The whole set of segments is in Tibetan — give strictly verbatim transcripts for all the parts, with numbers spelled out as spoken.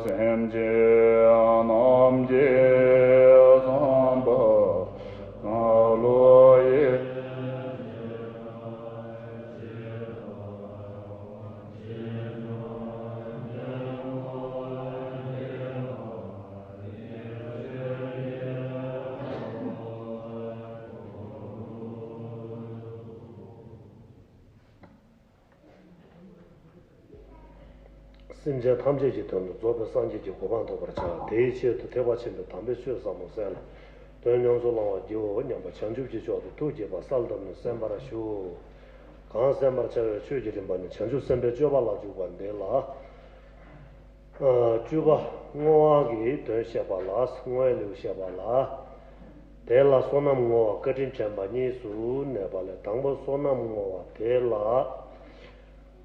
སེམས་ཅན་རྣམས་ཀྱི་བསམ་པ་ངན་སློང་ཡི། སེམས་ཅན་ཐམས་ཅད་ཀྱི་དོན་དུ་རྫོགས་པའི་སངས་རྒྱས་ཀྱི་གོ་འཕང་ཐོབ་པར་བྱ། དེའི་ཆེད་དུ་ཐེག་པ་ཆེན་པོའི་དམ་པའི་ཆོས་ཟབ་མོ་གསན་ལ། དོན་ཉམས་སུ་བླང་བར་བགྱིའོ་སྙམ་པ་བྱང་ཆུབ་ཀྱི་མཆོག་ཏུ་ཐུགས་བསྐྱེད་པ་གསལ་བཏབ་ནས་གསན་པར་ཞུ། གང་གསན་པར་བྱ་བའི་ཆོས་ཀྱི་རིམ་པ་ནི་བྱང་ཆུབ་སེམས་དཔའི་སྤྱོད་པ་ལ་འཇུག་པ་འདི་ལ། ཨ། བཅུ་པ། བསྔོ་བ་གི་དོན་བཤད་པ་ལ། བསྔོ་བའི་ལེའུ་བཤད་པ་ལ། དེ་ལ་བསོད་ནམས་བསྔོ་བ་བཀའ་དྲིན་དྲན་པ་གཉིས་སུ་གནས་པ་ལས། དང་པོ་བསོད་ནམས་བསྔོ་བ་དེ་ལ།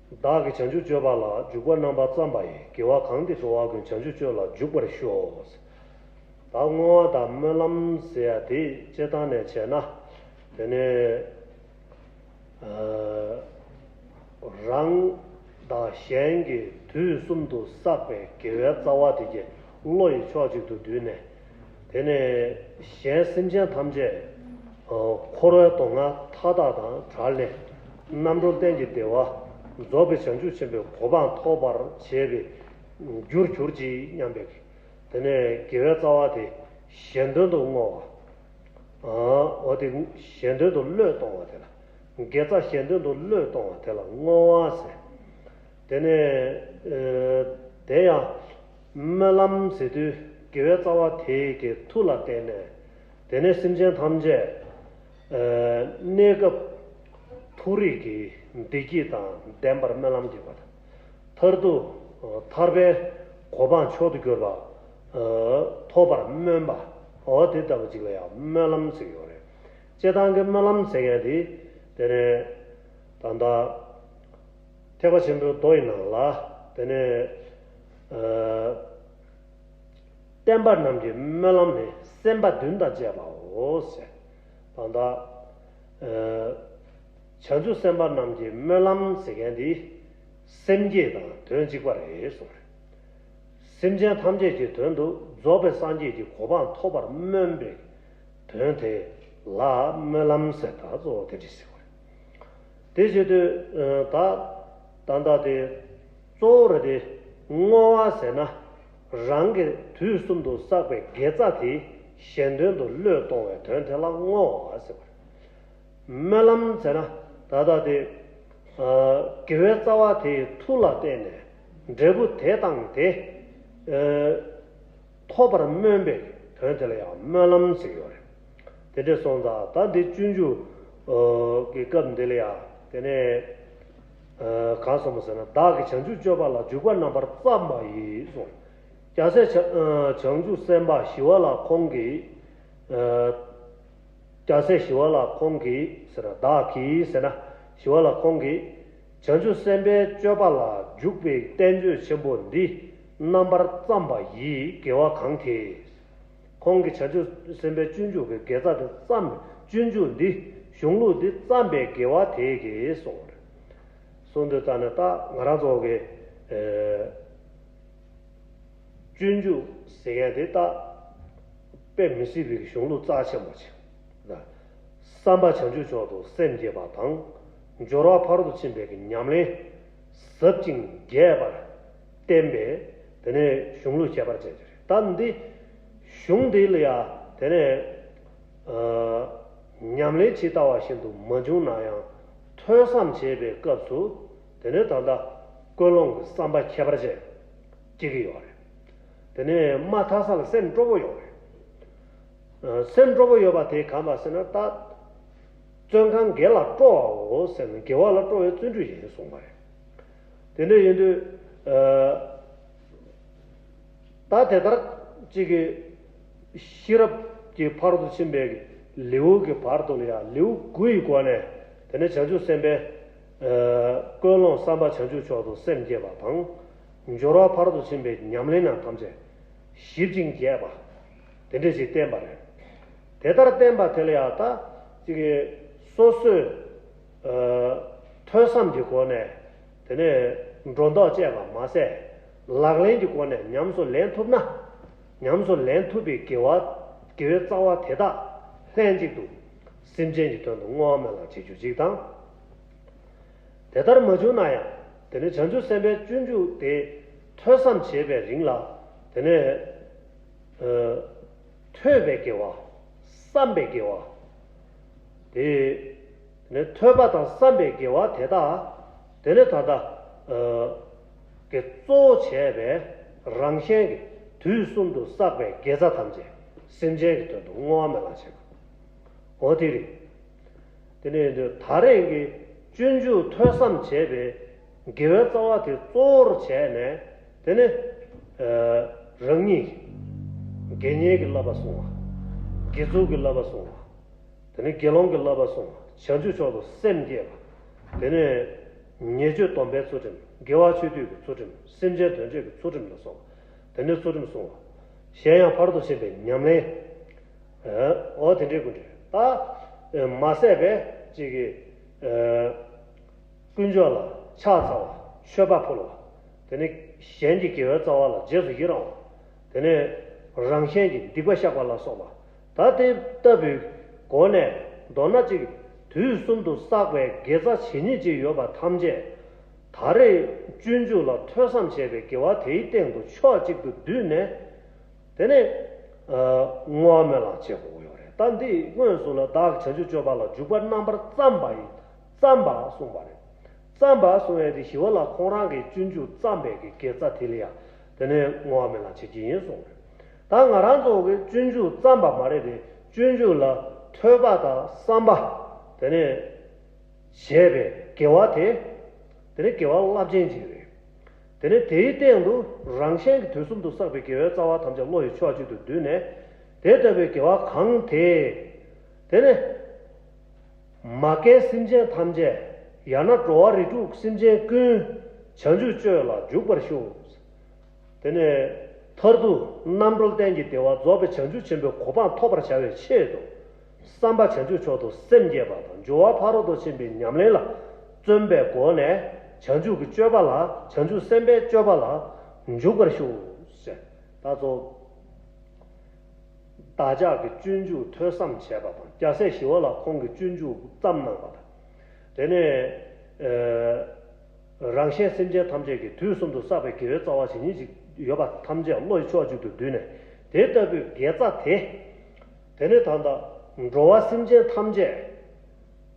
བདག་གིས་བྱང་ཆུབ་སྤྱོད་པ་ལ་འཇུག་པ་རྣམ་པར་བརྩམས་པ་ཡི། དགེ་བ་གང་དེས་འགྲོ་བ་ཀུན། བྱང་ཆུབ་སྤྱོད་ལ་འཇུག་པར་ཤོག། ད་བསྔོ་བ་དང་སྨོན་ལམ་ཟེར་ཡ་དེ་སྤྱིར་བཏང་ནས་བྱས་ན། དེ་ནས་ཨ། རང་དང་གཞན་གྱི་དུས་གསུམ་དུ་བསགས་པའི་དགེ་བའི་རྩ་བ་དེ་གྱད་བློ་ཡི་ཕྱོགས་གཅིག་ཏུ་བསྡུས་ནས། དེ་ནས་གཞན་སེམས་ཅན་ཐམས་ཅད་འཁོར་བའི་སྡུག་བསྔལ་མཐའ་དག་དང་བྲལ་ནས། རྣམ་གྲོལ་གཏན་གྱི་བདེ་བ་རྫོགས་པའི་བྱང་ཆུབ་ཆེན་པོའི་གོ་འཕང་ཐོབ་པར་བྱེད་པའི་རྒྱུར་གྱུར་ཅིག་སྙམ་པའི། དེ་ནས་དགེ་བའི་རྩ་བ་དེ་གཞན་དོན་དུ་བསྔོ་བ། ཨ། འོ་དེ་གཞན་དོན་དུ་བློས་གཏོང་བ་དེ་ལ། དགེ་རྩ་གཞན་དོན་དུ་བློས་གཏོང་བ་དེ་ལ་བསྔོ་བ་ཟེར། དེ་ནས་ཨ། དེ་ཡང་སྨོན་ལམ་ཟེར་དུས་དགེ་བའི་རྩ་བ་དེ་གི་མཐུ་ལ་བརྟེན་ནས། དེ་ནས་སེམས་ཅན་ཐམས་ཅད་ཨ། གནས་སྐབས་མཐོ་རིས་ཀྱི་བདེ་སྐྱིད་དང་ལྡན་པར་སྨོན་ལམ་བགྱིས་པ་དང་། མཐར་ཐུག་ཐར་པའི་གོ་འཕང་མཆོག་ཏུ་གྱུར་པ་ཐོབ་པར་སྨོན་པ། འོ་དེ་ལྟ་བུ་ཅིག་ལ་ཡང་སྨོན་ལམ་ཟེར་ཡོད་རེད། སྤྱིར་བཏང་གི་སྨོན་ལམ་ཟེར་མཁན་དེ། དེ་ནས་ད་ལྟ་ཐེག་པ་ཆེན་པོའི་མདོ་ཡི་ནང་ལ། དེ་ནས་ཨ། བསྟན་པ་རྣམས་ཀྱི་སྨོན་ལམ་ནི། སེམས་དཔའ་བདུན་དང་བཅས་པའོ་ཟེར། ད་ལྟ་ཨ། བྱང་ཆུབ་སེམས་དཔའ་རྣམས་ཀྱི་སྨོན་ལམ་ཟེར་མཁན་འདི་སེམས་བསྐྱེད་དང་དོན་གཅིག་པ་རེད་གསུངས་རེད། སེམས་ཅན་ཐམས་ཅད་ཀྱི་དོན་དུ་རྫོགས་པའི་སངས་རྒྱས་ཀྱི་གོ་འཕང་ཐོབ་པར་སྨོན་པའི་དོན་དེ་ལ་སྨོན་ལམ་ཟེར། ད་གཙོ་བོ་དེ་འདྲ་ཟེར་བ་རེད། དེ་བྱེད་དུས་ད་ད་ལྟ་དེ་གཙོ་བོ་རེད་དེ། བསྔོ་བ་ཟེར་ན་རང་གི་དུས་གསུམ་དུ་བསགས་པའི་དགེ་རྩ་དེ་གཞན་དོན་དུ་བློས་གཏོང་བའི་དོན་དེ་ལ་བསྔོ་བ་ཟེར་བ་རེད། སྨོན་ལམ་ཟེར་ན་ད་ལྟ་དེ་ཨ། དགེ་བའི་རྩ་བ་དེའི་མཐུ་ལ་བརྟེན་ནས་འབྲས་བུ་དེ་དང་དེ་ཨ། ཐོབ་པར་སྨོན་པའི་དོན་དེ་ལ་ཡང་སྨོན་ལམ་ཟེར་ཡོད་རེད། དེ་འདྲ་སོང་ཙང་ད་འདི་སྤྱོད་འཇུག་ཨ། གི་སྐབས་འདི་ལ་ཡང་དེ་ནས་ཨ། གང་གསུངས་པ་ཟེར་ན། བདག་གིས་བྱང་ཆུབ་སྤྱོད་པ་ལ་འཇུག་པ་རྣམ་པར་བརྩམས་པ་ཡི་གསུངས། རྒྱལ་སྲས་བྱང་ཨ། བྱང་ཆུབ་སེམས་དཔའ་ཞི་བ་ལྷ་ཁོང་གིས་ཨ། རྒྱལ་སྲས་ཞི་བ་ལྷ་ཁོང་གིས་ཟེར་ན། བདག་གིས་ཟེར་ན་ཞི་བ་ལྷ་ཁོང་གིས་བྱང་ཆུབ་སེམས་དཔའི་སྤྱོད་པ་ལ་འཇུག་པའི་བསྟན་བཅོས་ཆེན་པོ་འདི་རྣམ་པར་བརྩམས་པ་ཡི་དགེ་བ་གང་དེས། ཁོང་གིས་བྱང་ཆུབ་སེམས་དཔའི་སྤྱོད་འཇུག་གི་དགེ་རྩ་དེ་བརྩམས། སྤྱོད་འཇུག་འདི་གཞུང་ལུགས་འདི་བརྩམས་པའི་དགེ་བ་དེ་གིས་གསུངས་པ་རེད། གསུངས་དུས་ད་ནི་ད་ང་རང་ཚོ་གི་ཨ། སྤྱོད་འཇུག་ཟེར་མཁན་དེ་ད་དཔེ་མི་སྲིད་པའི་གཞུང་ལུགས་རྩ་ཆེན་པོ་ཅིག་ལ། བསམ་པ་བྱང་ཆུབ་མཆོག་ཏུ་སེམས་བསྐྱེད་པ་དང་། སྦྱོར་བ་ཕ་རོལ་ཏུ་ཕྱིན་པའི་ཉམས་ལེན་ཟབ་ཅིང་རྒྱས་པར་བསྟན་པའི་དེ་ནས་གཞུང་ལུགས་ཁྱད་པར་ཅན་ཅིག་རེད། ད་འདི་གཞུང་འདི་ལ་ཡང་དེ་ནས་ཨ། ཉམས་ལེན་ཇི་ལྟ་བ་བཞིན་དུ་མ་བྱུང་ན་ཡང་ཐོས་བསམ་བྱེད་པའི་སྐབས་སུ། དེ་ནས་ད་ལྟ་ཀུན་སློང་གི་བསམ་པ་ཁྱད་པར་ཅན་སྐྱེ་གི་ཡོད་རེད། དེ་ནས་མ་མཐའ་ས་ལ་སེམས་སྤྲོ་པོ་ཡོད་རེད། ཨ། སེམས་སྤྲོ་པོ་ཡོད་པ་དེ་གང་ལ་ཟེར་ན། ད་བཙོན་ཁང་དགེ་ལ་སྤྲོ་བའོ་ཟེར་ན། དགེ་བ་ལ་སྤྲོ་བའི་བརྩོན་འགྲུས་ཡིན་གསུངས་པ་རེད། དེ་འདྲ་ཡིན་དུས་ཨ། ད་དེ་ལྟར་གཅིག་གི་ཤེས་རབ་ཀྱི་ཕ་རོལ་ཏུ་ཕྱིན་པའི་ལེའུ་གི་བར་དུ་ལ་ཡང་ལེའུ་དགུ་ཡི་སྒོ་ནས། དེ་ནས་བྱང་ཆུབ་སེམས་དཔའི་ཨ། ཀུན་སློང་བསམ་པ་བྱང་ཆུབ་མཆོག་ཏུ་སེམས་བསྐྱེད་པ་དང་། སྦྱོར་བ་ཕ་རོལ་ཏུ་ཕྱིན་པའི་ཉམས་ལེན་རྣམས་ཐམས་ཅད་ཞིབ་ཅིང་རྒྱས་པ་དེ་འདྲ་ཞིག་བསྟན་པ་རེད། དེ་ལྟར་བསྟན་པ་དེ་ལ་ཡང་ད་གཅིག་གི་སོ་སོས་ཨ། ཐོས་བསམ་གྱི་སྒོ་ནས་དེ་ནས་སྒྲོ་འདོགས་བཅད་པ་མ་ཟད། ལག་ལེན་གྱི་སྒོ་ནས་ཉམས་སུ་ལེན་ཐུབ་ན། ཉམས་སུ་ལེན་ཐུབ་པའི་དགེ་བ། དགེ་བའི་རྩ་བ་དེ་དག་ལྷན་ཅིག་ཏུ་སེམས་ཅན་གྱི་དོན་དུ་བསྔོ་བ་སྨོན་ལམ་བྱེད་རྒྱུ་གཅིག་དང་། དེ་ལྟར་མ་བྱུང་ན་ཡང་། དེ་ནི་བྱང་ཆུབ་སེམས་དཔའི་སྤྱོད་འཇུག་དེ་ཐོས་བསམ་བྱེད་པའི་རིང་ལ། དེ་ནི་ཨ་ཐོས་པའི་དགེ་བ། བསམ་པའི་དགེ་བ། དེ་ནི་ཐོས་པ་དང་བསམ་པའི་དགེ་བ་དེ་དག། དེ་ནི་ད་ལྟ་ཨ་གི་གཙོ་བོ་བྱས་པའི་རང་གཞན་གྱི་དུས་གསུམ་དུ་བསགས་པའི་དགེ་རྩ་ཐམས་ཅད་སེམས་ཅན་གྱི་དོན་དུ་བསྔོ་བ་སྨོན་ལམ་བྱེད་པ། འོ་དེ་རེད། དེ་ནས་ད་རེས་ཀྱི་སྤྱོད་འཇུག་ཐོས་བསམ་བྱས་པའི་དགེ་བའི་རྩ་བ་དེ་གཙོ་བོར་བྱས་ནས། དེ་ནས་ཨ་རང་ཉིད་དགེ་བསྙེན་གྱི་བསླབ་པ་བསྲུང་བ། དགེ་ཚུལ་གྱི་བསླབ་པ་བསྲུང་བ། དེ་ནས་དགེ་སློང་གི་བསླབ་པ་བསྲུང་བ། བྱང་ཆུབ་མཆོག་ཏུ་སེམས་བསྐྱེད་པ། དེ་ནས་ཉེས་སྤྱོད་སྡོམ་པའི་ཚུལ་ཁྲིམས། དགེ་བ་ཆོས་སྡུད་ཀྱི་ཚུལ་ཁྲིམས། སེམས་ཅན་དོན་བྱེད་ཀྱི་ཚུལ་ཁྲིམས་ལ་སོགས་པ། དེ་ནས་ཚུལ་ཁྲིམས་བསྲུང་བ། གཞན་ཡང་ཕ་རོལ་ཏུ་ཕྱིན་པའི་ཉམས་ལེན། ཨ་འོ་དེ་འདྲའི་ཀུན་འདྲེ་ད་མ་ཟད་པའི་ཅིག་གི་ཨ་དཀོན་མཆོག་ལ་ཕྱག་འཚལ་བ། མཆོད་པ་ཕུལ་བ། དེ་ནས་གཞན་གྱི་དགེ་བའི་རྩ་བ་ལ་རྗེས་སུ་ཡི་རང་བ། དེ་ནས་རང་གཞན་གྱི་སྡིག་པ་བཤགས་པ་ལ་སོགས་པ། ད་དེ་ལྟ་བུའི་སྒོ་ནས་མདོར་ན་ཅིག་དུས་གསུམ་དུ་བསགས་པའི་དགེ་རྩ་ཇི་སྙེད་ཅིག་ཡོད་པ་ཐམས་ཅད། ད་རེས་སྤྱོད་འཇུག་ལ་ཐོས་བསམ་བྱས་པའི་དགེ་བ་དེའི་སྟེང་དུ་ཕྱོགས་གཅིག་ཏུ་བསྡུས་ནས། དེ་ནས་ཨ་བསྔོ་བ་སྨོན་ལམ་བྱེད་དགོས་ཀྱི་ཡོད་རེད། ད་འདི་དངོས་སུ་ལ་བདག་བྱང་ཆུབ་སྤྱོད་པ་ལ་འཇུག་པ་རྣམ་པར་བརྩམས་པ་ཡི། བརྩམས་པ་གསུངས་པ་རེད། བརྩམས་པ་གསུང་ཡས་དེ་ཞི་བ་ལྷ་ཁོང་རང་གིས་སྤྱོད་འཇུག་བརྩམས་པའི་གི་དགེ་རྩ་དེ་ལ་ཡང་དེ་ནས་བསྔོ་བ་སྨོན་ལམ་བྱེད་ཀྱི་ཡིན་གསུངས་རེད། ད་ང་རང་ཚོ་གི་སྤྱོད་འཇུག་བརྩམས་པ་མ་རེད་དེ། སྤྱོད་འཇུག་ལ་ཐོས་པ་དང་བསམ་པ། དེ་ནས་བྱས་པའི་དགེ་བ་དེ། དེ་ནི་དགེ་བ་རླབས་ཆེན་ཅིག་རེད། དེ་ནི་དེའི་སྟེང་དུ་རང་གཞན་གྱི་དུས་གསུམ་དུ་བསགས་པའི་དགེ་བའི་རྩ་བ་ཐམས་ཅད་བློ་ཡི་ཕྱོགས་གཅིག་ཏུ་བསྡུས་ནས། དེ་ལྟ་བུའི་དགེ་བ་གང་དེ། དེ་ནི་མ་རྒན་སེམས་ཅན་ཐམས་ཅད། ཡང་ན་འགྲོ་བ་རིགས་དྲུག་སེམས་ཅན་ཀུན། བྱང་ཆུབ་སྤྱོད་ལ་འཇུག་པར་ཤོག། དེ་ནས་མཐར་ཐུག་རྣམ་གྲོལ་གཏན་གྱི་བདེ་བ་རྫོགས་པའི་བྱང་ཆུབ་ཆེན་པོའི་གོ་འཕང་ཐོབ་པར་བྱ་བའི་ཆེད་དུ། བསམ་པ་བྱང་ཆུབ་མཆོག་ཏུ་སེམས་བསྐྱེད་པ་དང་། སྦྱོར་བ་ཕ་རོལ་ཏུ་ཕྱིན་པའི་ཉམས་ལེན་ལ་བརྩོན་པའི་སྒོ་ནས། བྱང་ཆུབ་ཀྱི་སྤྱོད་པ་ལ། བྱང་ཆུབ་སེམས་དཔའི་སྤྱོད་པ་ལ་འཇུག་པར་ཤོག་ཟེར། ད་གཙོ་བདག་ཅག་གི་སྤྱོད་འཇུག་ཐོས་བསམ་བྱས་པ་དང་། རྒྱལ་སྲས་ཞི་བ་ལྷ་ཁོང་གི་སྤྱོད་འཇུག་བརྩམས་གནང་བ་དང་། དེ་ནས་ཨ། རང་གཞན་སེམས་ཅན་ཐམས་ཅད་ཀྱི་དུས་གསུམ་དུ་བསགས་པའི་དགེ་བའི་རྩ་བ་ཇི་སྙེད་ཅིག་ཡོད་པ་ཐམས་ཅད་བློ་ཡི་ཕྱོགས་གཅིག་ཏུ་བསྡུས་ནས། དེ་ལྟ་བུའི་དགེ་རྩ་དེ། དེ་ནི་ད་ལྟ་འགྲོ་བ་སེམས་ཅན་ཐམས་ཅད་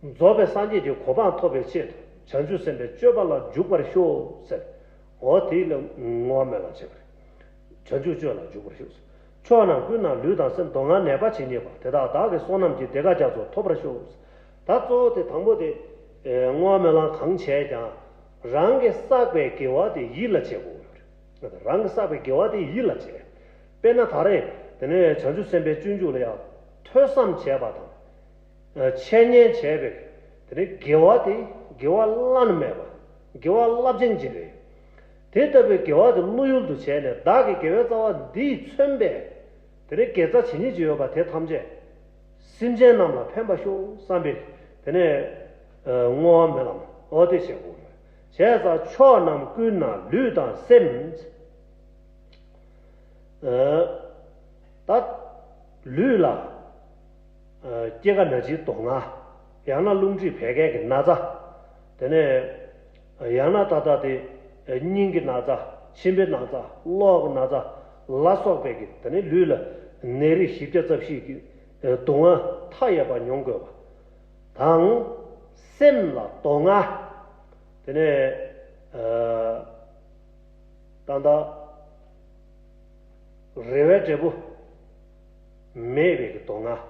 རྫོགས་པའི་སངས་རྒྱས་ཀྱི་གོ་འཕང་ཐོབ་པའི་ཆེད་དུ་བྱང་ཆུབ་སེམས་དཔའི་སྤྱོད་པ་ལ་འཇུག་པར་ཤོག་ཟེར། འོ་དེ་ལ་བསྔོ་བ་སྨོན་ལམ་བྱེད་པ་རེད། བྱང་ཆུབ་སྤྱོད་ལ་འཇུག་པར་ཤོག། ཕྱོགས་རྣམས་ཀུན་ན་ལུས་དང་སེམས་མདོ་སྔགས་ནད་པ་ཇི་སྙེད་པ། དེ་དག་བདག་གིས་བསོད་ནམས་ཀྱིས། བདེ་དགའ་རྒྱ་མཚོ་ཐོབ་པར་ཤོག། ད་གཙོ་བོ་དེ་དང་པོ་དེ་བསྔོ་བ་སྨོན་ལམ་གང་བྱས་ཀྱང་རང་གིས་བསགས་པའི་དགེ་བ་དེ་ཡིད་ལ་བྱེད་དགོས་ཡོད་རེད། རང་གིས་བསགས་པའི་དགེ་བ་དེ་ཡིད་ལ་བྱེད། དཔེར་ན་ད་རེས་དེ་ནས་བྱང་ཆུབ་སེམས་དཔའི་སྤྱོད་འཇུག་ལ་ཡང་ཐོས་བསམ་བྱས་པ་དང་། འཆད་ཉན་བྱས་པའི་དེ་ནི་དགེ་བ་དེ་དགེ་བ་བླ་ན་མེད་པ། དགེ་བ་རླབས་ཆེན་ཅིག་རེད། དེ་ལྟ་བུའི་དགེ་བ་དེ་བློ་ཡུལ་དུ་བྱས་ནས། བདག་གི་དགེ་བའི་རྩ་བ་འདིས་མཚོན་པའི་དེ་ནི་དགེ་རྩ་ཇི་སྙེད་ཅིག་ཡོད་པ་དེ་ཐམས་ཅད་སེམས་ཅན་རྣམས་ལ་ཕན་པར་ཤོག་བསམ་པའི་དེ་ནས་བསྔོ་བ་སྨོན་ལམ་འོ་དེ་བྱེད་དགོས། བྱས་ཙང་ཕྱོགས་རྣམས་ཀུན་ན་ལུས་དང་སེམས། ད་ལུས་ལ་སྐྱེ་རྒ་ན་འཆིའི་སྡུག་བསྔལ། ཡང་ན་རླུང་མཁྲིས་བད་ཀན་གྱི་ན་ཚ། དེ་ནས་ཡང་ན་ད་ལྟ་དེ་སྙིང་གི་ན་ཚ། མཆིན་པའི་ན་ཚ། གློ་བའི་ན་ཚ་ལ་སོགས་པའི་གི་དེ་ནས་ལུས་ལ་ནད་རིགས་བཞི་བརྒྱ་རྩ་བཞི་གི་སྡུག་བསྔལ་མཐའ་ཡས་པ་མྱོང་དགོས་པ་དང་། སེམས་ལ་སྡུག་བསྔལ། དེ་ནས་ད་ལྟ་རེ་བའི་འབྲས་བུ་མེད་པའི་གི་སྡུག་བསྔལ།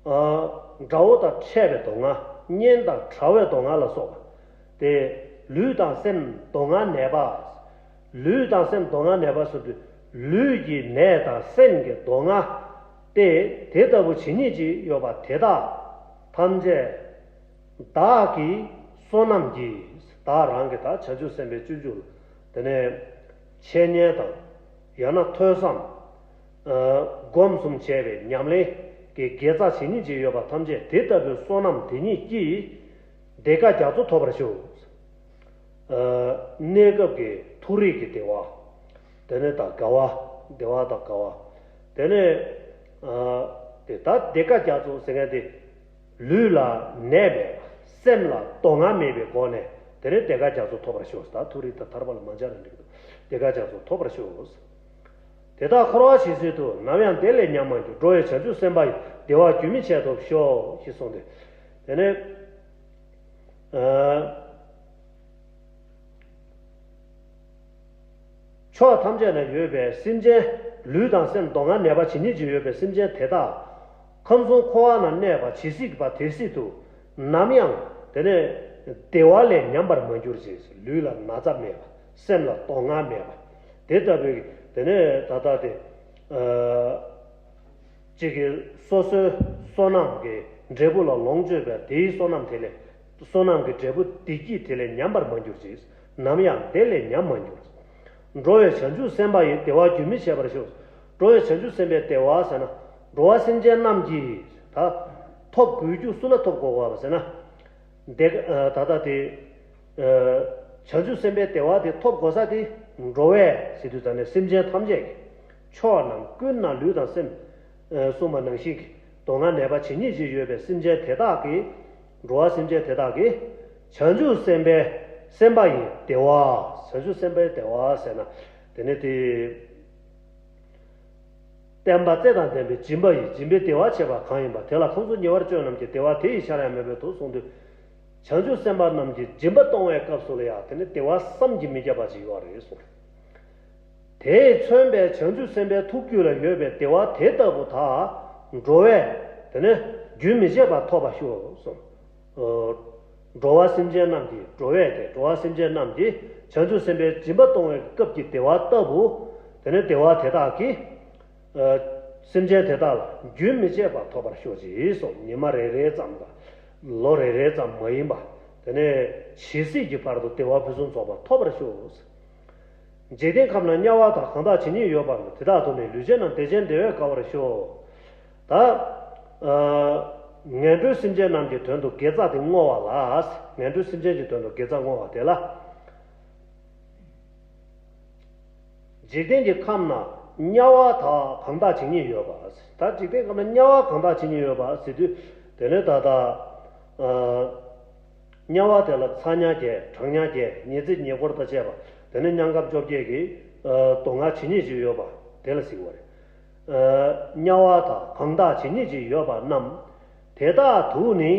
དགྲ་བོ་དང་ཕྲད་པའི་སྡུག་བསྔལ། གཉེན་དང་བྲལ་བའི་སྡུག་བསྔལ་ལ་སོགས་པ། དེ་ལུས་དང་སེམས་སྡུག་བསྔལ་ནད་པ། ལུས་དང་སེམས་སྡུག་བསྔལ་ནད་པ་ཟེར་དུས་ལུས་ཀྱི་ནད་དང་སེམས་ཀྱི་སྡུག་བསྔལ་ཏེ། དེ་ལྟ་བུ་ཇི་སྙེད་ཅིག་ཡོད་པ་དེ་དག་ཐམས་ཅད་བདག་གིས་བསོད་ནམས་ཀྱིས། བདག་རང་གིས་ད་བྱང་ཆུབ་སེམས་དཔའི་སྤྱོད་འཇུག་ལ་དེ་ནས་འཆད་ཉན་དང་། ཡང་ན་ཐོས་བསམ། སྒོམ་གསུམ་བྱས་པའི་ཉམས་ལེན་གྱི་དགེ་རྩ་ཇི་སྙེད་ཅིག་ཡོད་པ་ཐམས་ཅད་དེ་ལྟ་བུའི་བསོད་ནམས་དེ་ཉིད་ཀྱིས་བདེ་དགའ་རྒྱ་མཚོ་ཐོབ་པར་ཤོག། གནས་སྐབས་ཀྱི་མཐོ་རིས་ཀྱི་བདེ་བ། དེ་ནས་ད་དགའ་བ། བདེ་བ་དང་དགའ་བ། དེ་ནས་ཨ་དེ་ད་བདེ་དགའ་རྒྱ་མཚོ་ཟེར་མཁན་དེ། ལུས་ལ་ནད་མེད་པ། སེམས་ལ་སྡུག་བསྔལ་མེད་པའི་སྒོ་ནས། དེ་ནས་བདེ་དགའ་རྒྱ་མཚོ་ཐོབ་པར་ཤོག་ད་ཐུགས་རིག་དང་ཐར་པ་ལ་མ་སྦྱར་ན་འགྲིག་གི་འདུག་བདེ་དགའ་རྒྱ་མཚོ་ཐོབ་པར་ཤོག་དེ་དག་འཁོར་བ་ཇི་སྲིད་དུ། ནམ་ཡང་བདེ་ལས་ཉམས་མ་གྱུར། འགྲོ་བའི་བྱང་ཆུབ་སེམས་དཔའ་ཡི། བདེ་བ་རྒྱུན་མི་འཆད་ཐོབ་ཤོག་ཅེས་གསུངས་ཏེ། དེ་ནས་ཨ། ཕྱོགས་ཐམས་ཅད་ན་ཡོད་པའི་སེམས་ཅན། ལུས་དང་སེམས་སྡུག་བསྔལ་ནད་པ་ཇི་སྙེད་ཅིག་ཡོད་པའི་སེམས་ཅན་དེ་དག་ཁམས་གསུམ་འཁོར་བ་ན་གནས་པ་ཇི་སྲིད་པ་དེ་སྲིད་དུ། ནམ་ཡང་དེ་ནས་བདེ་བ་ལས་ཉམས་པར་མ་གྱུར་ཅིག་ལུས་ལ་ན་ཚ་མེད་པ། སེམས་ལ་སྡུག་བསྔལ་མེད་པ། དེ་ལྟ་བུའི་དེ་ནས་ད་ལྟ་དེ། ཨ། གཅིག་གིས་སོ་སོའི་བསོད་ནམས་ཀྱི་འབྲས་བུ་ལ་ལོངས་སྤྱོད་པའི་དེའི་བསོད་ནམས་དེ་ལས། བསོད་ནམས་ཀྱི་འབྲས་བུ་བདེ་སྐྱིད་དེ་ལས་ཉམས་པར་མ་གྱུར་ཅིག་ནམ་ཡང་དེ་ལས་ཉམས་མ་གྱུར། འགྲོ་བའི་བྱང་ཆུབ་སེམས་དཔའ་ཡི། བདེ་བ་རྒྱུན་མི་འཆད་པར་ཤོག་འགྲོ་བའི་བྱང་ཆུབ་སེམས་དཔའི་བདེ་བ་ཟེར་ན། འགྲོ་བ་སེམས་ཅན་རྣམས་ཀྱིས་ད་ཐོབ་དགོས་རྒྱུ་སུ་ལ་ཐོབ་དགོས་པ་ཟེར་ན། དེ་ད་ལྟ་དེ། བྱང་ཆུབ་སེམས་དཔའི་བདེ་བ་དེ་ཐོབ་དགོས་ས་དེ། འགྲོ་བས་ཟེར་དུས་ཙམ་ནས་སེམས་ཅན་ཐམས་ཅད་ཀྱི། ཕྱོགས་རྣམས་ཀུན་ན་ལུས་དང་སེམས། གསུངས་པ་ནང་བཞིན་གྱི་སྡུག་བསྔལ་ནད་པ་ཇི་སྙེད་ཅིག་ཡོད་པའི་སེམས་ཅན་དེ་དག་གིས། འགྲོ་བ་སེམས་ཅན་དེ་དག་གིས། བྱང་ཆུབ་སེམས་དཔའི་སེམས་དཔའ་ཡི་བདེ་བ། བྱང་ཆུབ་སེམས་དཔའི་བདེ་བ་ཟེར་ན། དེ་ནི་དེ། བསྟན་པ་རྩེ་དང་ལྡན་པའི་སྦྱིན་པ་ཡིས། སྦྱིན་པའི་བདེ་བ་བྱེད་པ་གང་ཡིན་པ། དེ་ལ་ཁམས་གསུམ་ཉེ་བར་སྤྱོད་རྣམས་ཀྱི། བདེ་བ་དེ་ཡི་ཆར་ཡང་མེད་པའི་མཐུ་གསུངས་དུས། བྱང་ཆུབ་སེམས་དཔའ་རྣམས་ཀྱིས་སྦྱིན་པ་གཏོང་བའི་སྐབས་སུ་ལ་ཡང་དེ་ནི་བདེ་བ་བསམ་གྱིས་མི་ཁྱབ་པ་ཞིག་ཡོད་རེད་གསུངས། དེས་མཚོན་པའི་བྱང་ཆུབ་སེམས་དཔའི་ཐུགས་རྒྱུད་ལ་ཡོད་པའི་བདེ་བ་དེ་ལྟ་བུ་དག་འགྲོ་བས་དེ་ནི་རྒྱུན་མི་འཆད་པར་ཐོབ་པར་ཤོག་གསུངས། འགྲོ་བ་སེམས་ཅན་རྣམས་ཀྱིས། འགྲོ་བས་ཏེ། འགྲོ་བ་སེམས་ཅན་རྣམས་ཀྱིས་བྱང་ཆུབ་སེམས་དཔའི་སྦྱིན་པ་གཏོང་བའི་སྐབས་ཀྱི་བདེ་བ་ལྟ་བུ། དེ་ནི་བདེ་བ་དེ་དག་གིས། སེམས་ཅན་དེ་དག་ལ་རྒྱུན་མི་འཆད་པར་ཐོབ་པར་ཤོག་ཅེས་གསུངས། ཉི་མ་རེ་རེ་ཙམ་དང་། ལོ་རེ་རེ་ཙམ་མ་ཡིན་པ། དེ་ནས་ཇི་སྲིད་ཀྱི་བར་དུ་བདེ་བ་ཕུན་སུམ་ཚོགས་པ་ཐོབ་པར་ཤོག་འཇིག་རྟེན་ཁམས་ན་དམྱལ་བ་དག་གང་དག་ཇི་སྙེད་ཡོད་པ་ན། དེ་དག་ཏུ་ནི་ལུས་ཅན་རྣམས་བདེ་ཅན་བདེ་བས་དགའ་བར་ཤོག་ད། ངན་འགྲོའི་སེམས་ཅན་རྣམས་ཀྱི་དོན་དུ་དགེ་རྩ་དེ་བསྔོ་བ་ལ། ངན་འགྲོའི་སེམས་ཅན་གྱི་དོན་དུ་དགེ་རྩ་བསྔོ་བ་དེ་ལ། འཇིག་རྟེན་གྱི་ཁམས་ན་དམྱལ་བ་དག་གང་དག་ཇི་སྙེད་ཡོད་པ། ད་འཇིག་རྟེན་ཁམས་ན་དམྱལ་བ་གང་དག་ཇི་སྙེད་ཡོད་པ་ཟེར་དུས། དེ་ནས་ད་ལྟ། དམྱལ་བ་དེ་ལ་ཚ་དམྱལ་བརྒྱད། གྲང་དམྱལ་བརྒྱད། ཉི་ཚེ་ཉེ་འཁོར་དང་བཅས་པ། དེ་ནས་དམྱལ་ཁམས་བཅོ་བརྒྱད་ཀྱི་སྡུག་བསྔལ་ཇི་སྙེད་ཅིག་ཡོད་པ་དེ་ལ་ཟེར་བ་རེད། དམྱལ་བ་དག་གང་དག་ཇི་སྙེད་ཅིག་ཡོད་པ་རྣམས། དེ་དག་ཏུ་ནི།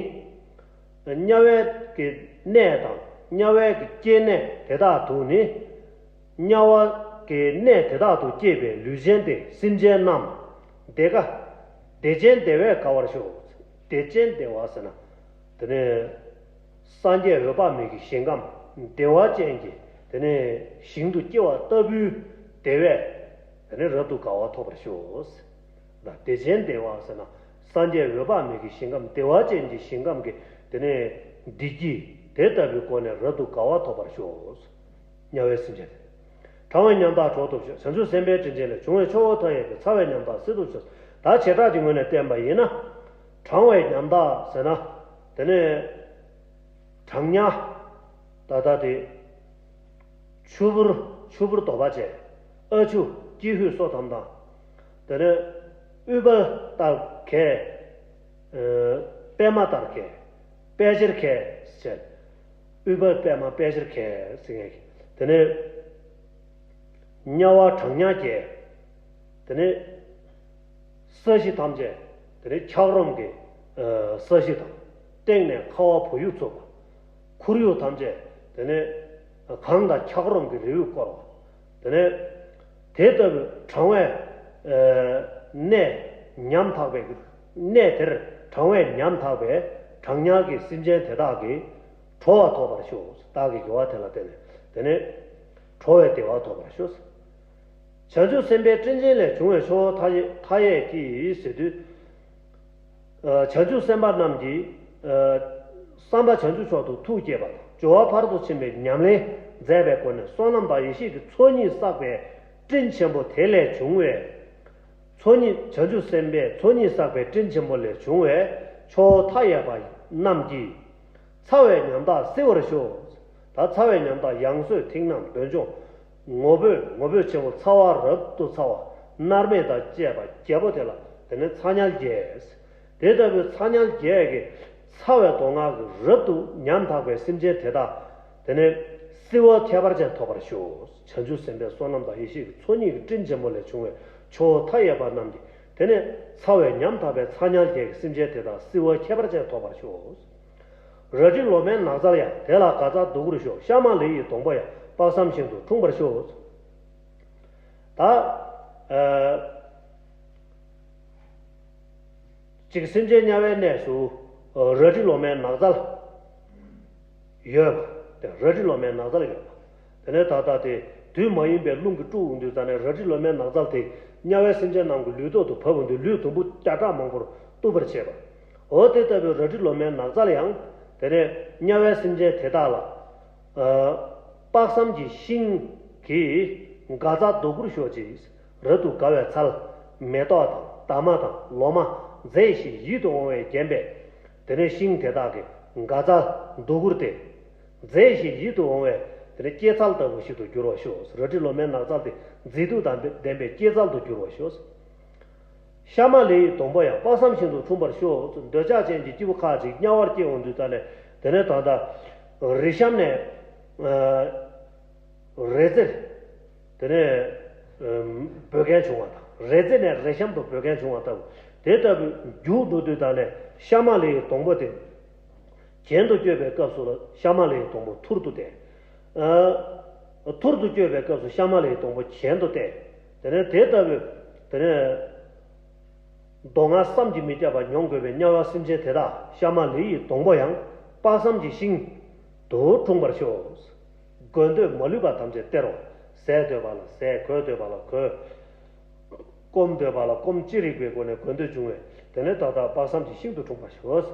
དམྱལ་བའི་གི་གནས་དང་དམྱལ་བའི་གི་སྐྱེ་གནས་དེ་དག་ཏུ་ནི། དམྱལ་བ་གི་གནས་དེ་དག་ཏུ་སྐྱེས་པའི་ལུས་ཅན་ཏེ། སེམས་ཅན་རྣམས་བདེ་དགའ། བདེ་ཅན་བདེ་བས་དགའ་བར་ཤོག་བདེ་ཅན་བདེ་བ་ཟེར་ན། དེ་ནས་སངས་རྒྱས་འོད་དཔག་མེད་ཀྱི་ཞིང་ཁམས་བདེ་བ་ཅན་གྱི་དེ་ནས་ཞིང་དུ་སྐྱེ་བ་ལྟ་བུའི་བདེ་བས་དེ་ནས་རབ་ཏུ་དགའ་བ་ཐོབ་པར་ཤོག་ད་བདེ་ཅན་བདེ་བ་ཟེར་ན། སངས་རྒྱས་འོད་དཔག་མེད་ཀྱི་ཞིང་ཁམས་བདེ་བ་ཅན་གྱི་ཞིང་ཁམས་ཀྱི་དེ་ནས་བདེ་སྐྱིད་དེ་ལྟ་བུའི་སྒོ་ནས་རབ་ཏུ་དགའ་བ་ཐོབ་པར་ཤོག་དམྱལ་བའི་སེམས་ཅན་དེ། གྲང་བའི་ཉམ་ཐག་གྲོལ་ཐོབ་ཤོག་བྱང་ཆུབ་སེམས་དཔའི་སྤྲིན་ཆེན་ལས། བྱུང་བའི་ཆུ་བོ་མཐའ་ཡས་པའི། ཚ་བའི་ཉམ་ཐག་སེལ་ཐོབ་ཤོག་ད་བྱེ་བྲག་གི་ངོས་ནས་བསྟན་པ་ཡིན་ན། གྲང་བའི་ཉམ་ཐག་ཟེར་ན། དེ་ནས་གྲང་དམྱལ། ད་ལྟ་དེ། ཆུ་བུར། ཆུ་བུར་དོག་པ་བྱས། ཨ་ཆུ། ཀྱི་ཧུད་སོ་ཐམ་དང་། དེ་ནས་ཨུཏྤལ་ལྟར་གས། པདྨ་ལྟར་གས། པད་ཕྱིར་གས་བྱས། ཨུཏྤལ་པདྨ་པད་ཕྱིར་གས་ཟེར་མཁན་གྱི། དེ་ནས་དམྱལ་བ་གྲང་དམྱལ་བརྒྱད། དེ་ནས་ས་གཞི་ཐམས་ཅད་དེ་ནས་འཁྱགས་རོམ་གྱི་ས་གཞི་དང་། སྟེང་ནས་ཁ་བ་བུ་ཡུག་འཚུབ་པ། ཁོར་ཡུག་ཐམས་ཅད་དེ་ནས་གངས་དང་འཁྱགས་རོམ་གྱི་རི་བོས་བསྐོར་བ། དེ་ནས་དེ་ལྟ་བུའི་གྲང་བའི་གནས་ཉམ་ཐག་པའི་གནས་དེར། གྲང་བའི་ཉམ་ཐག་པའི་གྲང་དམྱལ་གྱི་སེམས་ཅན་དེ་དག་གིས་གྲོལ་བ་ཐོབ་པར་ཤོག་བདག་གི་དགེ་བ་དེ་ལ་བརྟེན་ནས་དེ་ནས་གྲོལ་བའི་བདེ་བ་ཐོབ་པར་ཤོག་བྱང་ཆུབ་སེམས་དཔའི་སྤྲིན་ཆེན་ལས། བྱུང་བའི་ཆུ་བོ་མཐའ་ཡས་མཐའ་ཡས་ཀྱིས་ཟེར་དུས། བྱང་ཆུབ་སེམས་དཔའ་རྣམས་ཀྱིས། བསམ་པ་བྱང་ཆུབ་མཆོག་ཏུ་ཐུགས་བསྐྱེད་པ་དང་། སྦྱོར་བ་ཕར་ཕྱིན་པའི་ཉམས་ལེན་མཛད་པའི་སྒོ་ནས་བསོད་ནམས་དང་ཡེ་ཤེས་ཀྱི་ཚོགས་གཉིས་བསགས་པའི་སྤྲིན་ཆེན་པོ་དེ་ལས་བྱུང་བའི། ཚོགས་གཉིས། བྱང་ཆུབ་སེམས་དཔའི་ཚོགས་གཉིས་བསགས་པའི་སྤྲིན་ཆེན་པོ་ལས་བྱུང་བའི་ཆུ་བོ་མཐའ་ཡས་པ་རྣམས་ཀྱིས། ཚ་བའི་ཉམ་ཐག་སེལ་བར་ཤོག་ད་ཚ་བའི་ཉམ་ཐག་ཡང་སོས་མཐིང་ནག་འདོད་ཆུང་། ངོ་བོས་ངོ་བོས་ཆེན་པོ་ཚ་བ་རབ་ཏུ་ཚ་བ་མནར་མེད་དང་བཅས་པ་བརྒྱད་པོ་དེ་ལ་དེ་ནི་ཚ་དམྱལ་བརྒྱད། དེ་ལྟ་བུའི་ཚ་དམྱལ་བརྒྱད་ཀྱི་ཚ་བའི་མདོ་སྔགས་ཀྱི་རབ་ཏུ་ཉམ་ཐག་པའི་སེམས་ཅན་དེ་དག་དེ་ནི་བསིལ་བ་ཁྱད་པར་ཅན་ཐོབ་པར་ཤོག་བྱང་ཆུབ་སེམས་དཔའི་བསོད་ནམས་དང་ཡེ་ཤེས་ཀྱི་ཚོགས་གཉིས་ཀྱི་སྤྲིན་ཆེན་པོ་ལས་བྱུང་བའི་ཆུ་བོ་མཐའ་ཡས་པ་རྣམས་ཀྱིས་དེ་ནི་ཚ་བའི་ཉམ་ཐག་པའི་ཚ་དམྱལ་བརྒྱད་ཀྱི་སེམས་ཅན་དེ་དག་བསིལ་བ་ཁྱད་པར་ཅན་ཐོབ་པར་ཤོག་རལ་གྲི་ལོ་མའི་ནགས་ཚལ་ཡང་། དེ་ལ་དགའ་ཚལ་རྡོ་གུར་ཤོག་ཤ་མ་ལི་ཡི་སྡོང་པོ་ཡང་དཔག་བསམ་ཤིང་དུ་འཁྲུངས་པར་ཤོག་ད། ཨ། གཅིག་སེམས་ཅན་དམྱལ་བའི་གནས་སུ། ཨ། རལ་གྲི་ལོ་མའི་ནགས་ཚལ་ཡོད་པ། དེ་རལ་གྲི་ལོ་མའི་ནགས་ཚལ་ཡོད་པ། དེ་ནས་ད་ལྟ་དེ་དུས་མ་ཡིན་པའི་རླུང་གིས་དཀྲུགས་འོང་དུས་ཙ་ནས་རལ་གྲི་ལོ་མའི་ནགས་ཚལ་དེ་དམྱལ་བའི་སེམས་ཅན་རྣམས་ཀྱི་ལུས་ཐོག་ཏུ་བབས་འོང་དུས་ལུས་དུམ་བུ་བརྒྱ་ཕྲག་མང་པོར་གཏུབ་པར་བྱེད་པ། འོ་དེ་ལྟ་བུའི་རལ་གྲི་ལོ་མའི་ནགས་ཚལ་ཡང་དེ་ནས་དམྱལ་བའི་སེམས་ཅན་དེ་དག་ལ། ཨ། དཔག་བསམ་གྱི་ཤིང་གི་དགའ་ཚལ་རྡོ་གུར་ཤོག་ཅིག་རབ་ཏུ་དགའ་བའི་ཚལ། མེ་ཏོག་དང་འདབ་མ་དང་ལོ་མ་མཛེས་ཤིང་ཡིད་དུ་འོང་བས་བརྒྱན་པའི་དེ་ནས་ཤིང་དེ་དག་གི་དགའ་ཚལ་རྡོ་གུར་དེ། མཛེས་ཤིང་ཡིད་དུ་འོང་བའི་དེ་ནས་སྐྱེད་ཚལ་ལྟ་བུ་ཞིག་ཏུ་འགྱུར་བར་ཤོག་རལ་གྲི་ལོ་མའི་ནགས་ཚལ་དེ་མཛེས་སྡུག་དང་ལྡན་པའི་སྐྱེད་ཚལ་དུ་འགྱུར་བར་ཤོག་ཤ་མ་ལི་ཡི་སྡོང་པོ་ཡང་དཔག་བསམ་ཤིང་དུ་འཁྲུངས་པར་ཤོག་འདོད་ཆགས་ཅན་གྱི་སྐྱེ་བོ་ཁ་ཅིག་དམྱལ་བར་སྐྱེ་འོང་དུས་ཙ་ནས་དེ་ནས་ད་ལྟ་རི་གཤམ་ནས། ཨ། རི་རྩེར་དེ་ནས་ཨ་འབོད་མཁན་བྱུང་བ་དང་། རི་རྩེ་ནས་རི་གཤམ་དུ་འབོད་མཁན་བྱུང་བ་ལྟ་བུ། དེ་ལྟ་བུའི་རྒྱུགས་འགྲོ་དུས་ད་ནས་ཤ་མ་ལི་ཡི་སྡོང་པོ་དེ་གྱེན་དུ་བསྐྱོད་པའི་སྐབས་སུ་ལ་ཤ་མ་ལི་ཡི་སྡོང་པོ་ཐུར་དུ་བསྟན། ཨ། ཐུར་དུ་བསྐྱོད་པའི་སྐབས་སུ་ཤ་མ་ལི་ཡི་སྡོང་པོ་གྱེན་དུ་བསྟན། དེ་ནས་དེ་ལྟ་བུའི་དེ་ནས། མདོ་སྔགས་བསམ་གྱིས་མི་ཁྱབ་པ་མྱོང་དགོས་པའི་དམྱལ་བ་སེམས་ཅན་དེ་དག་ཤ་མ་ལི་ཡི་སྡོང་པོ་ཡང་དཔག་བསམ་གྱི་ཤིང་དུ་འཁྲུངས་པར་ཤོག་དགོས་འདོད་མ་ལུས་པ་ཐམས་ཅད་སྟེར་རོ། ཟས་འདོད་པ་ལ་ཟས། གོས་འདོད་པ་ལ་གོས། སྐོམ་འདོད་པ་ལ་སྐོམ། ཅི་རིགས་པའི་སྒོ་ནས་དགོས་འདོད་འབྱུང་བས་དེ་ནས་ད་ལྟ་དཔག་བསམ་གྱི་ཤིང་དུ་འཁྲུངས་པར་ཤོག་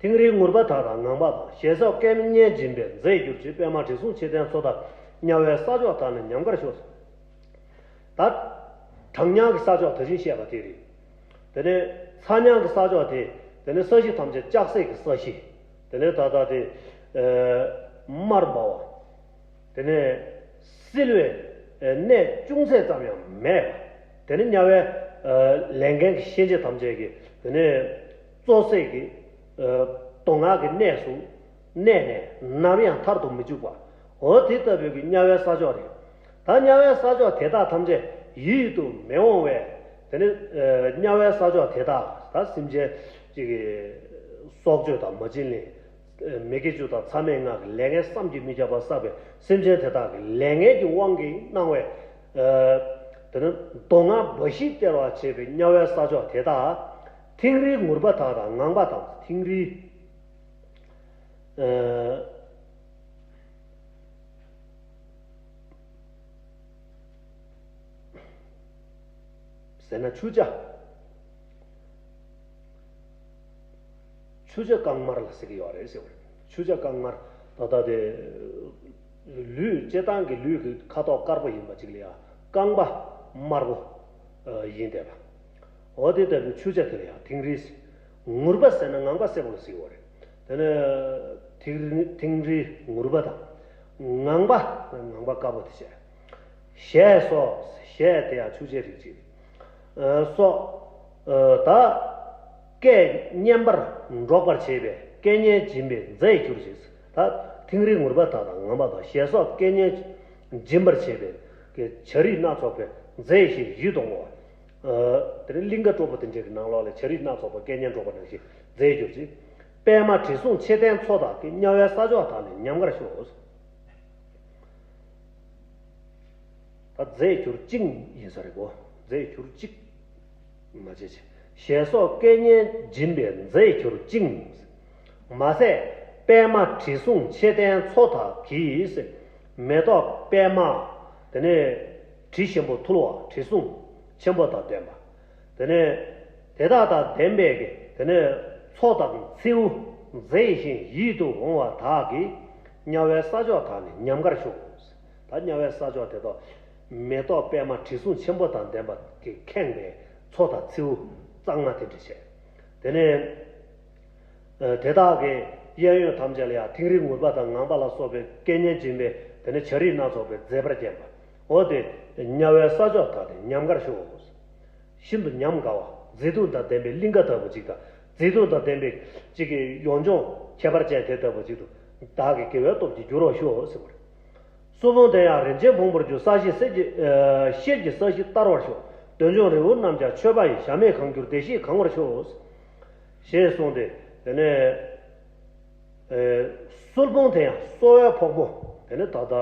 ཐིང་རིའི་ངུར་པ་དག་དང་ངང་པ་དང་། ཞེས་སོགས་སྐད་སྙན་འབྱིན་པས་མཛེས་གྱུར་ཅིག་པད་མ་དྲི་བསུང་མཆོད་རྟེན་མཚོ་དང་དམྱལ་བའི་ས་ཕྱོགས་དག་ནི་ཉམས་དགར་ཤོག་ད། གྲང་དམྱལ་གྱི་ས་ཕྱོགས་ད་ཅིང་བཤད་པ་དེ་རེད། དེ་ནས་ཚ་དམྱལ་གྱི་ས་ཕྱོགས་དེ། དེ་ནས་ས་གཞི་ཐམས་ཅད་ལྕགས་སྲེག་གི་ས་གཞི། དེ་ནས་ད་ལྟ་དེ། དམར་འབར་བ། དེ་ནས་བསིལ་བའི་གནས་ཅུང་ཟད་ཙམ་ཡང་མེད་པ། དེ་ནས་དམྱལ་བའི་ལས་མཁན་གྱི་གཤིན་རྗེ་ཐམས་ཅད་ཀྱིས་དེ་ནས་བཙོ་བསྲེག་གི་མདོ་སྔགས་ཀྱི་གནས་སུ་གནས་ནས་ནམ་ཡང་ཐར་དུ་མི་འཇུག་པ། འོ་དེ་ལྟ་བུའི་གི་དམྱལ་བའི་ས་ཕྱོགས་རེད། ད་དམྱལ་བའི་ས་ཕྱོགས་དེ་དག་ཐམས་ཅད་ཡིད་དུ་མི་འོང་བས། དེ་ནི་དམྱལ་བའི་ས་ཕྱོགས་དེ་དག་ད་སེམས་ཅན་གཅིག་གི་སྲོག་གཅོད་དང་མ་བྱིན་ལེན། མི་དགེ་བཅུ་དང་མཚམས་མེད་ལྔ་གི་ལས་ངན་བསམ་གྱིས་མི་ཁྱབ་པ་བསགས་པའི་སེམས་ཅན་དེ་དག་གི་ལས་ངན་གྱི་དབང་གིས་སྣང་བའི། དེ་ནི་མདོ་སྔགས་འབའ་ཞིག་སྟེར་བར་བྱེད་པའི་དམྱལ་བའི་ས་ཕྱོགས་དེ་དག་ཐིང་རིའི་ངུར་པ་དག་དང་ངང་པ་དང་། ཐིང་རིའི། ཟེར་ན་ཆུ་བྱ། ཆུ་བྱ་རྐང་དམར་ལ་ཟེར་གྱི་ཡོད་རེད་ཟེར་བ་རེད། ཆུ་བྱ་རྐང་དམར། ད་ལྟ་དེ་ལུས་སྤྱིར་བཏང་གི་ལུས་ཀྱི་ཁ་དོག་དཀར་པོ་ཡིན་པ་ཅིག་ལ་ཡང་རྐང་པ་དམར་པོ་ཡིན་བསྡད་པ། འོ་དེ་ལྟ་བུའི་ཆུ་བྱ་དེ་ལ་ཡང་ཐིང་རི། ངུར་པ་ཟེར་ན་ངང་པ་སེར་པོ་ལ་ཟེར་གྱི་ཡོད་རེད། དེ་ནས་ཐིང་རི་ཐིང་རི་ངུར་པ་དང་། ངང་པ། ངང་པ་དཀར་པོ་དེ་བྱས། ཞེས་སོགས། ཞེས་དེ་ཡང་ཆུ་བྱའི་རིགས་ཅིག་ཨ། སོགས། ཨ། ད། སྐད་སྙན་པར་སྒྲོག་པར་བྱེད་པའི་སྐད་སྙན་འབྱིན་པས་མཛེས་གྱུར་ཅིག་ད་ཐིང་རི་ངུར་པ་དག་དང་ངང་པ་དང་ཞེས་སོགས་སྐད་སྙན་འབྱིན་པར་བྱེད་པའི་བྱ་རིགས་སྣ་ཚོགས་པས་མཛེས་ཤིང་ཡིད་དུ་འོང་བ། ཨ། དེ་ནི་གླིང་ག་སྤྲོ་པོ་དེ་འདྲའི་གི་ནང་ལོགས་ལ་བྱ་རིགས་སྣ་ཚོགས་པ་སྐད་སྙན་སྒྲོག་པ་ནང་བཞིན་མཛེས་གྱུར་ཅིག་པད་མ་དྲི་བསུང་མཆོད་རྟེན་མཚོ་དག་གི་དམྱལ་བའི་ས་ཕྱོགས་དག་ནི་ཉམས་དགར་ཤོག་ད་མཛེས་གྱུར་ཅིག་ཡིན་ས་རེད་གོ། མཛེས་གྱུར་ཅིག་མ་བྱེད་ཅིག་ཞེས་སོགས་སྐད་སྙན་འབྱིན་པས་མཛེས་གྱུར་ཅིག་མ་ཟད་པད་མ་དྲི་བསུང་མཆོད་རྟེན་མཚོ་དག་གིས། མེ་ཏོག་པད་མ། དེ་ནས་དྲི་ཞིམ་པོ་འཐུལ་བ། དྲི་བསུང་ཆེན་པོ་དང་ལྡན་པ། དེ་ནས་དེ་དག་དང་ལྡན་པའི་གི་དེ་ནས་མཚོ་དང་མཚེའུ་མཛེས་ཤིང་ཡིད་དུ་འོང་བ་དག་གིས་དམྱལ་བའི་ས་ཕྱོགས་དག་ནི་ཉམས་དགར་ཤོག་ད་དམྱལ་བའི་ས་ཕྱོགས་དེ་དག་མེ་ཏོག་པད་མ་དྲི་བསུང་ཆེན་པོ་དང་ལྡན་པ་གིས་ཁེངས་པའི་མཚོ་དང་མཚེའུ་གཙང་མ་དེ་འདྲ་བྱས། དེ་ནས་དེ་དག་གི་ གཡས་གཡོན་ཐམས་ཅད་ལ་ཡང་ཐིང་རི་ངུར་པ་དང་ངང་པ་ལ་སོགས་པའི་སྐད་སྙན་འབྱིན་པའི་དེ་ནས་བྱ་རིགས་སྣ་ཚོགས་པའི་མཛེས་པར་བརྒྱན་པ། འོ་དེ་དམྱལ་བའི་ས་ཕྱོགས་དག་དེ་ཉམས་དགར་ཤོག། ཤིན་ཏུ་ཉམས་དགའ་བ་མཛེས་སྡུག་དང་ལྡན་པའི་གླིང་ག་ལྟ་བུ་ཅིག་དང་མཛེས་སྡུག་དང་ལྡན་པའི་ཅིག་གི་ཡོངས་སྦྱོང་ཁྱད་པར་ཅན་དེ་ལྟ་བུ་ཅིག་ཏུ་བདག་གི་དགེ་བའི་སྟོབས་ཀྱིས་འགྱུར་བར་ཤོག་ཟེར་བ་རེད། སུལ་ཕུང་དེ་ཡང་རིན་ཆེན་ཕུང་པོར་གྱུར། ས་གཞི་གསེར་གྱི་ཨ་ཤེལ་གྱི་ས་གཞི་ལྟར་བར་ཤོག། འདོད་འཇོམས་རི་བོ་རྣམས་ཀྱང་མཆོད་པ་ཡི་ཞལ་མེད་གང་གྱུར་བདེ་གཤེགས་གང་བར་ཤོག། ཞེས་གསུངས་ཏེ། དེ་ནས་ཨེ་སུལ་ཕུང་དེ་ཡང་གསོ་བའི་ཕུང་པོ། དེ་ནས་ད་ལྟ་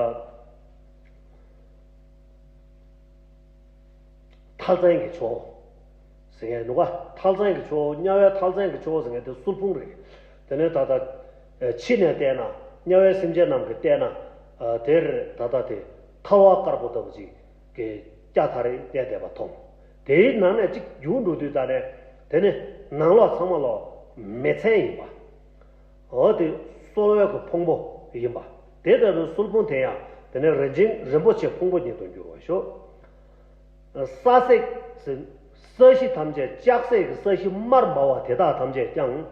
ཐར་རྩེ་གི་མཆོག་ཟེར་མཁན་འདུག་ག། ཐར་རྩེ་གི་མཆོག། དམྱལ་བའི་ཐར་རྩེ་གི་མཆོག་ཟེར་མཁན་དེ་སུལ་ཕུང་རེད། དེ་ནས་ད་ལྟ་ཕྱི་ནས་བལྟས་ན། དམྱལ་བའི་སེམས་ཅན་རྣམས་ཀྱིས་བལྟས་ན། ཨ་དེར་ད་ལྟ་དེ་ཐལ་བ་དཀར་པོ་ལྟ་བུ་ཅིག་གི་སྐྱ་ཐག་རིང་བསྡད་བསྡད་པ་མཐོང་། དེའི་ནང་ནས་གཅིག་རྒྱུག་འགྲོ་དུས་ད་ནས་དེ་ནི་ནང་ལོགས་ཚང་མ་ལོག་མེ་ཚན་ཡིན་པ། འོ་དེ་གསོ་བའི་གི་ཕུང་པོ་ཡིན་པ། དེ་ལྟ་བུའི་སུལ་ཕུང་དེ་ཡང་དེ་ནས་རིན་ཆེན་རིན་པོ་ཆེ་ཕུང་པོ་ཉིད་དུ་འགྱུར་བར་ཤོག། ས་སྲེག་ཟེར། ས་གཞི་ཐམས་ཅད་ལྕགས་སྲེག་གི་ས་གཞི་དམར་འབར་བ་དེ་དག་ཐམས་ཅད་ཀྱང་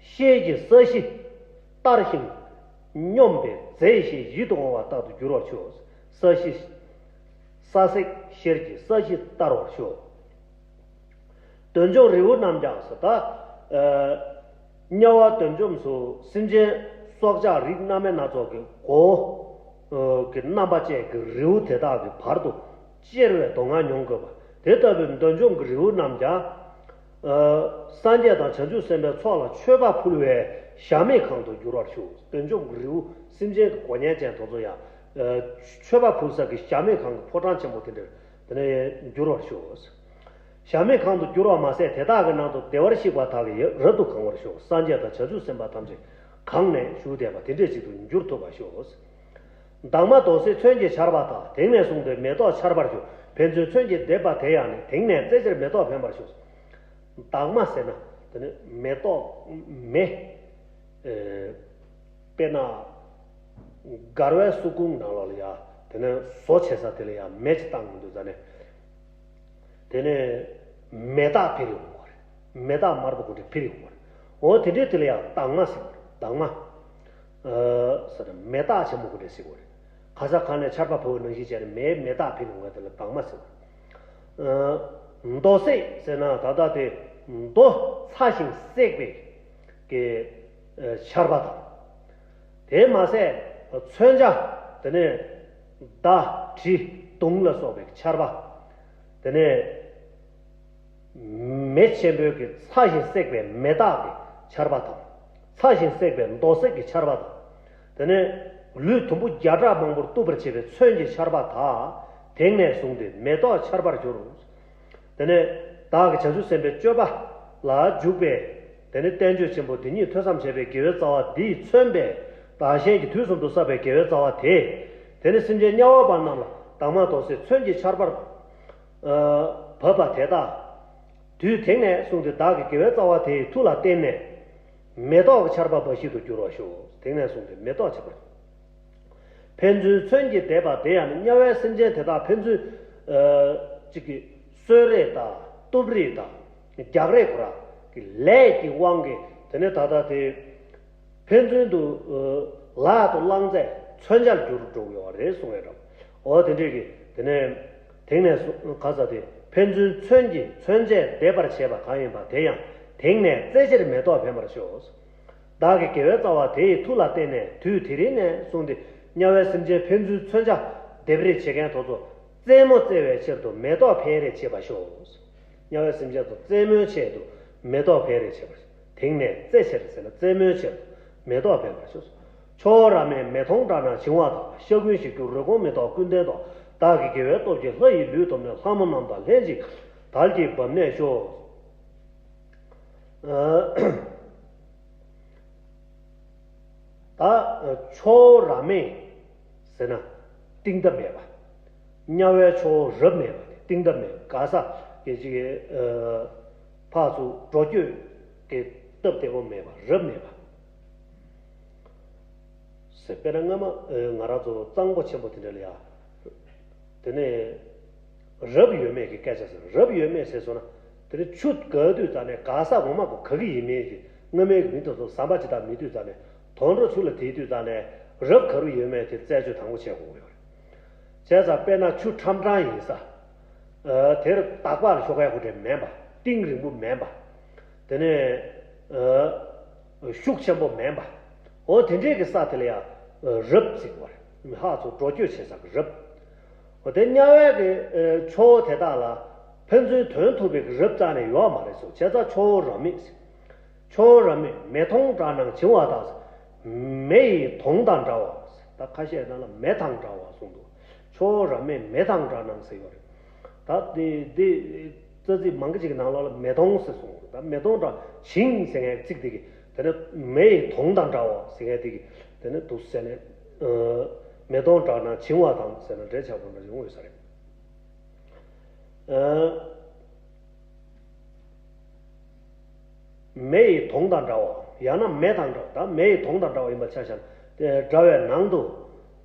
ཤེལ་གྱི་ས་གཞི་ལྟར་ཞིང་སྙོམས་པའི་རྫས་ཤིག་ཡིད་དུ་འོང་བ་ལྟར་དུ་འགྱུར་བར་ཤོག། ས་གཞི། ས་སྲེག་ཤེལ་གྱི་ས་གཞི་ལྟར་བར་ཤོག། འདོད་འཇོམས་རི་བོ་རྣམས་ཀྱང་ཟེར་ད། ཨ་དམྱལ་བ་འདོད་འཇོམས་སུ་སེམས་ཅན་སྲོག་ཆགས་རིགས་སྣ་མིན་སྣ་ཚོགས་ཀྱི་མགོ་བོ་གི་རྣམ་པ་ཅན་གྱི་རི་བོ་དེ་དག་གི་བར་དུ་གཅེར་བའི་སྡུག་བསྔལ་མྱོང་དགོས་པ། དེ་ལྟ་བུའི་འདོད་འཇོམས་ཀྱི་རི་བོ་རྣམས་ཀྱང་། ཨ་སངས་རྒྱས་དང་བྱང་ཆུབ་སེམས་དཔའི་ཚོགས་ལ་མཆོད་པ་ཕུལ་བའི་ཞལ་མེད་གང་དུ་འགྱུར་བར་ཤོག། འདོད་འཇོམས་ཀྱི་རི་བོ་སེམས་ཅན་གྱི་མགོ་བརྙན་ཅན་དེ་ཚོ་ཡང་། ཨ་མཆོད་པ་ཕུལ་ས་ཀྱི་ཞལ་མེད་གང་གི་ཕོ་བྲང་ཆེན་པོ་དེ་འདྲར་དེ་ནས་འགྱུར་བར་ཤོག། ཞལ་མེད་གང་དུ་འགྱུར་བ་མ་ཟད། དེ་དག་གི་ནང་དུ་བདེ་བར་གཤེགས་པ་དག་གིས་རབ་ཏུ་གང་བར་ཤོག། སངས་རྒྱས་དང་བྱང་ཆུབ་སེམས་དཔའ་ཐམས་ཅད་གང་ནས་བཞུགས་བསྡད་པ་དེ་འདྲས་ཅིག་ཏུ་འགྱུར་ཐུབ་པར་ཤོག། འདབ་མ་རྡོ་སྲེག་མཚོན་གྱི་ཆར་པ་དག། དེང་ནས་བཟུང་སྟེ་མེ་ཏོག་ཆར་པར་གྱུར། ཕན་ཚུན་མཚོན་གྱིས་འདེབས་པ་དེ་ཡང་ནི། དེང་ནས་རྩེ་ཕྱིར་མེ་ཏོག་འཕེན་པར་ཤོག། འདབ་མ་ཟེར་ན་དེ་ནི་མེ་ཏོག་མེ། ཨེ་དཔེར་ན་མགར་བའི་སུ་ཁུང་ནང་ལོགས་ལ་ཡ་དེ་ནས་བཟོ་བྱེད་ས་དེ་ལ་ཡ་མེ་ཅིག་བཏང་ཡོང་དུས་ཙ་ནས། དེ་ནས་མེ་སྟག་འཕུར་ཡོང་གི་རེད། མེ་སྟག་དམར་པོ་གོ་འདྲ་འཕུར་ཡོང་གི་རེད། འོ་དེ་འདྲའི་དེ་ལ་ཡང་འདབ་མ་ཟེར་གི་རེད། འདབ་མ། ཨ་ཟེར་ན་མེ་སྟག་ཆེན་པོ་གོ་འདྲ་ཟེར་གི་རེད། ག་ས་ག་ནས་ཆར་པ་བབས་པ་ནང་བཞིན་བྱས་ནས་མེ་མེ་སྟག་འཕུར་ཡོང་གི་དེ་ལ་འདབ་མ་ཟེར་གི་རེད། ཨ་རྡོ་སྲེག་ཟེར་ན་ད་ལྟ་དེ་རྡོ་ཚ་ཞིང་སྲེག་པའི་གི་ཨ་ཆར་པ་དང་། དེ་མ་ཟད་མཚོན་ཆ། དེ་ནས་མདའ་གྲི་མདུང་ལ་སོགས་པའི་ཆར་པ། དེ་ནས་མེ་ཆེན་པོའི་གི་ཚ་ཞིང་སྲེག་པའི་མེ་སྟག་གི་ཆར་པ་དང་། ཚ་ཞིང་སྲེག་པའི་རྡོ་སྲེག་གི་ཆར་པ་དང་། དེ་ནས་ལུས་དུམ་བུ་བརྒྱ་ཕྲག་མང་པོར་གཏུབས་པར་བྱེད་པའི་མཚོན་གྱི་ཆར་པ་དག། དེང་ནས་བཟུང་སྟེ་མེ་ཏོག་ཆར་པར་གྱུར། དེ་ནས་བདག་གིས་བྱང་ཆུབ་སེམས་དཔའི་སྤྱོད་པ་ལ་འཇུག་པའི། དེ་ནས་བསྟན་བཅོས་ཆེན་པོ་འདི་ཉིད་ཐོས་བསམ་བྱས་པའི་དགེ་བའི་རྩ་བ་འདིས་མཚོན་པའི་བདག་གཞན་གྱི་དུས་གསུམ་དུ་བསགས་པའི་དགེ་བའི་རྩ་བ་དེས། དེ་ནི་སེམས་ཅན་དམྱལ་བ་པ་རྣམས་ལ་འདབ་མ་རྡོ་སྲེག་མཚོན་གྱི་ཆར་པར་ཨ་བབས་པ་དེ་དག། དུས་དེང་ནས་བཟུང་སྟེ་བདག་གི་དགེ་བའི་རྩ་བ་དེའི་མཐུ་ལ་བརྟེན་ནས། མེ་ཏོག་གི་ཆར་པ་འབའ་ཞིག་ཏུ་འགྱུར་བར་ཤོག། དེང་ནས་བཟུང་སྟེ་མེ་ཏོག་ཆར་པ། ཕན་ཚུན་མཚོན་གྱིས་འདེབས་པ་དེ་ཡང་ནི། དམྱལ་བའི་སེམས་ཅན་དེ་དག་ཕན་ཚུན་ཨ་གཅིག་གིས་གསོད་རེས་དང་གཏུབ་རེས་དང་རྒྱག་རེས་ཁོ་རང་གི་ལས་ཀྱི་དབང་གིས་དེ་ནས་ད་ལྟ་དེ་ཕན་ཚུན་དུ་ཨ་ལག་ཏུ་བླངས་ཚད་མཚོན་ཆར་འགྱུར་འགྲོ་གི་ཡོད་རེད་གསུང་ཡོད་རེད། འོ་དེ་འདྲས་ཀྱི་དེ་ནས་དེང་ནས་བཟུང་ག་ས་དེ་ཕན་ཚུན་མཚོན་གྱིས་མཚོན་ཆས་འདེབས་པར་བྱེད་པ་གང་ཡིན་པ་དེ་ཡང་དེང་ནས་རྩེ་ཕྱིར་མེ་ཏོག་འཕེན་པར་ཤོག། བདག་གི་དགེ་བའི་རྩ་བ་དེ་ཡི་མཐུ་ལ་བརྟེན་ནས་དུས་དེ་རིང་ནས་བཟུང་སྟེ་དམྱལ་བའི་སེམས་ཅན་ཕན་ཚུན་མཚོན་ཆ་འདེབས་རེས་བྱེད་མཁན་དེ་ཚོ་རྩེད་མོ་རྩེ་བའི་ཕྱིར་དུ་མེ་ཏོག་འཕེན་རེས་བྱེད་པར་ཤོག། དམྱལ་བའི་སེམས་ཅན་དུ་རྩེད་མོའི་ཆེད་དུ་མེ་ཏོག་འཕེན་རེས་བྱེད་པར། དེང་ནས་རྩེ་ཕྱིར་ཟེར་ན་རྩེད་མོའི་ཆེད་དུ་མེ་ཏོག་འཕེན་པར་ཤོག། ཁྱོ་བོ་ར་མས་མེ་ཐོང་སྦྲ་ནག་བྱིང་བ་དང་། ཤ་ཀུན་ཞིག་གྱུར་རོལ་གོང་མེ་ཏོག་ཀུན་ལྡན་མདོག། བདག་གི་དགེ་བའི་སྟོབས་ཀྱིས་ལྷ་ཡི་ལུས་ཐོབ་ནས། ལྷ་མོ་རྣམས་དང་ལྷན་ཅིག་དལ་གྱིས་འབབ་གནས་ཤོག། ཨ་ད་ཁྱོ་བོ་ར་མས་ཟེར་ན་གཏིང་མཐའ་མེད་པ། དམྱལ་བའི་ཁྱོ་བོ་རབ་མེད་པ་དེ་གཏིང་མཐའ་མེད་པ། ག་ས་གི་ཅིག་ཨ་ཕར་ཚུར་འགྲོ་སྐྱོད་ཀྱི་སྟབས་བདེ་པོ་མེད་པ། རབ་མེད་པ་ཟེར། དཔེར་ན་སྔ་མ་ཨ་ང་རང་ཚོ་གཙང་པོ་ཆེན་པོ་དེ་འདྲ་ལ་ཡ། དེ་ནས་རབ་ཡོད་མེད་ཀྱི་སྐད་ཆ་ཟེར། རབ་ཡོད་མེད་ཟེར་སོང་ན། དེ་ནས་ཆུ་དགའ་དུས་ཙ་ནས་ག་ས་ངོ་མ་གོ་ག་གི་ཡིན་མིན་གྱི་སྔ་མའི་མི་དེ་ཚོ་ཟམ་པ་ཇི་ལྟར་མེད་དུས་ཙ་ནས་ དོན་འགྲོ་ཆུ་ལ་དེའི་དུས་ཙང་ནས་རབ་ག་རུ་ཡོད་མེད་དེ་རྩད་གཅོད་དང་པོ་བྱེད་དགོས་ཀྱི་ཡོད་རེད། བྱས་ཙང་དཔེར་ན་ཆུ་ཁྲམ་ཁྲང་ཡིན་ས། ཨ། དེར་དག་པར་ཤོག་ཁའི་ཧུ་འདྲེ་མེད་པ། གཏིང་རིང་པོ་མེད་པ། དེ་ནས་ཨ། ཤུགས་ཆེན་པོ་མེད་པ། འོ་དེ་འདྲའི་གི་ས་དེ་ལ་ཡང་རབ་བརྩི་དགོས་རེད། ཧ་ཚོ་འགྲོ་སྐྱོད་བྱེད་ས་གི་རབ། འོ་དེ་དམྱལ་བའི་གི་ཨ། ཕྱོགས་དེ་དག་ལ་ཕན་ཚུན་དོན་ཐུབ་པའི་གི་རབ་རྩ་ནས་ཡོད་མ་རེད་ཟེར། བྱས་ཙང་ཕྱོགས་རབ་མེད་ཟེར། ཕྱོགས་རབ་མེད། མེ་དོང་བྲག་རྣམས་བྱིང་བ་དག། མེ་ཡི་དོང་དང་འདྲ་བ། ད་ཁ་ཤས་ནང་ལ་མེ་དང་འདྲ་བ་གསུངས་འདུག་ཕྱོགས་རབ་མེད་མེ་དང་བྲག་རྣམས་ཟེར་ཡོད་རེད། ད་དེ་དེ་རྩ་ཚིག་མང་གི་ཅིག་གི་ནང་ལོགས་ལ་མེ་དོང་ཟེར་གསུངས་འདུག་ད་མེ་དོང་བྲག་བྱིང་ཟེར་མཁན་ཚིག་དེ་གི་དེ་ནི་མེ་ཡི་དོང་དང་འདྲ་བ་ཟེར་མཁན་དེ་གི་དེ་ནི་འདུག་ཟེར་ནས། ཨ། མེ་དོང་བྲག་རྣམས་བྱིང་བ་དང་ཟེར་ན་འགྲེལ་ཆགས་པ་འདྲ་ཡོང་འོས་ས་རེད། ཨ། མེ་ཡི་དོང་དང་འདྲ་བ། ཡང་ན་མེ་དང་འདྲ་བ། ད་མེ་ཡི་དོང་དང་འདྲ་བ་ཡིན་པ་ཆ་བཞག་ན། དེ་འདྲ་བའི་ནང་དུ།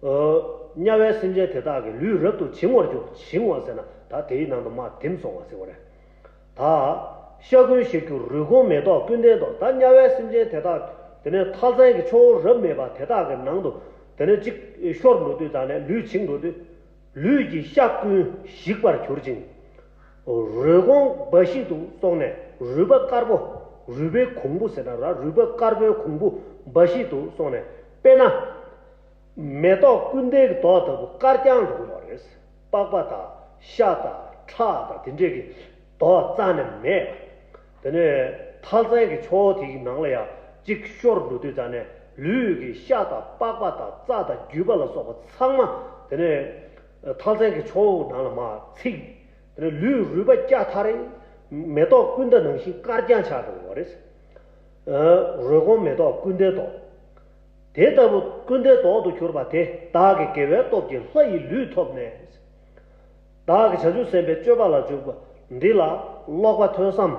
ཨ། དམྱལ་བའི་སེམས་ཅན་དེ་དག་གི་ལུས་རབ་ཏུ་བྱིང་བར་འགྱུར། བྱིང་བ་ཟེར་ན་ད་དེའི་ནང་དུ་མར་ཐིམ་སོང་བ་ཟེར་བ་རེད། ད་ཤ་ཀུན་ཞིག་གྱུར་རུས་གོང་མེ་ཏོག་ཀུན་ལྡན་མདོག་ད་དམྱལ་བའི་སེམས་ཅན་དེ་དག་དེ་ནས་ཐལ་ཚན་གྱི་ཕྱོགས་རབ་མེད་པ་དེ་དག་གི་ནང་དུ་དེ་ནས་གཅིག་ཤོར་འགྲོ་དུས་ཙང་ནས་ལུས་བྱིང་འགྲོ་དུས། ལུས་ཀྱི་ཤ་ཀུན་ཞིག་པར་གྱུར་ཅིང་། རུས་གོང་འབའ་ཞིག་ཏུ་སོང་ནས་རུས་པ་དཀར་པོ། རུས་པའི་གོང་བུ་ཟེར་ན་ར། རུས་པ་དཀར་པོའི་གོང་བུ་འབའ་ཞིག་ཏུ་སོང་ནས། དཔེར་ན། མེ་ཏོག་ཀུན་ལྡན་གྱི་མདོག་ལྟ་བུ་དཀར་རྐྱང་འགྲོ་གི་ཡོད་རེད། པགས་པ་དང་ཤ་དང་ཁྲག་དང་དེ་འདྲས་ཀྱི་མདོག་རྩ་ནས་མེད། དེ་ནས་ཐལ་ཚན་གྱི་ཕྱོགས་དེའི་ནང་ལ་ཡང་གཅིག་ཤོར་འགྲོ་དུས་ཙང་ནས་ལུས་ཀྱི་ཤ་དང་པགས་པ་དང་རྩ་དང་རྒྱུས་པ་ལ་སོགས་པ་ཚང་མ་དེ་ནས་ཐལ་ཚན་གྱི་ཕྱོགས་ནང་ལ་མར་ཚིག་དེ་ནས་ལུས་རུས་པ་སྐྱ་ཐག་རིང་། མེ་ཏོག་ཀུན་ད་ནང་བཞིན་དཀར་རྐྱང་ཆགས་འགྲོ་གི་ཡོད་རེད། ཨ། རུས་གོང་མེ་ཏོག་ཀུན་ལྡན་མདོག་དེ་ལྟ་བུ་ཀུན་ལྡན་མདོག་ཏུ་གྱུར་པ་དེ་བདག་གིས་དགེ་བའི་སྟོབས་ཀྱིས་ལྷ་ཡི་ལུས་ཐོབ་ནས། བདག་གིས་བྱང་ཆུབ་སེམས་དཔའི་སྤྱོད་པ་ལ་འཇུག་པ་འདི་ལ་ཀློག་པ་ཐོས་བསམ་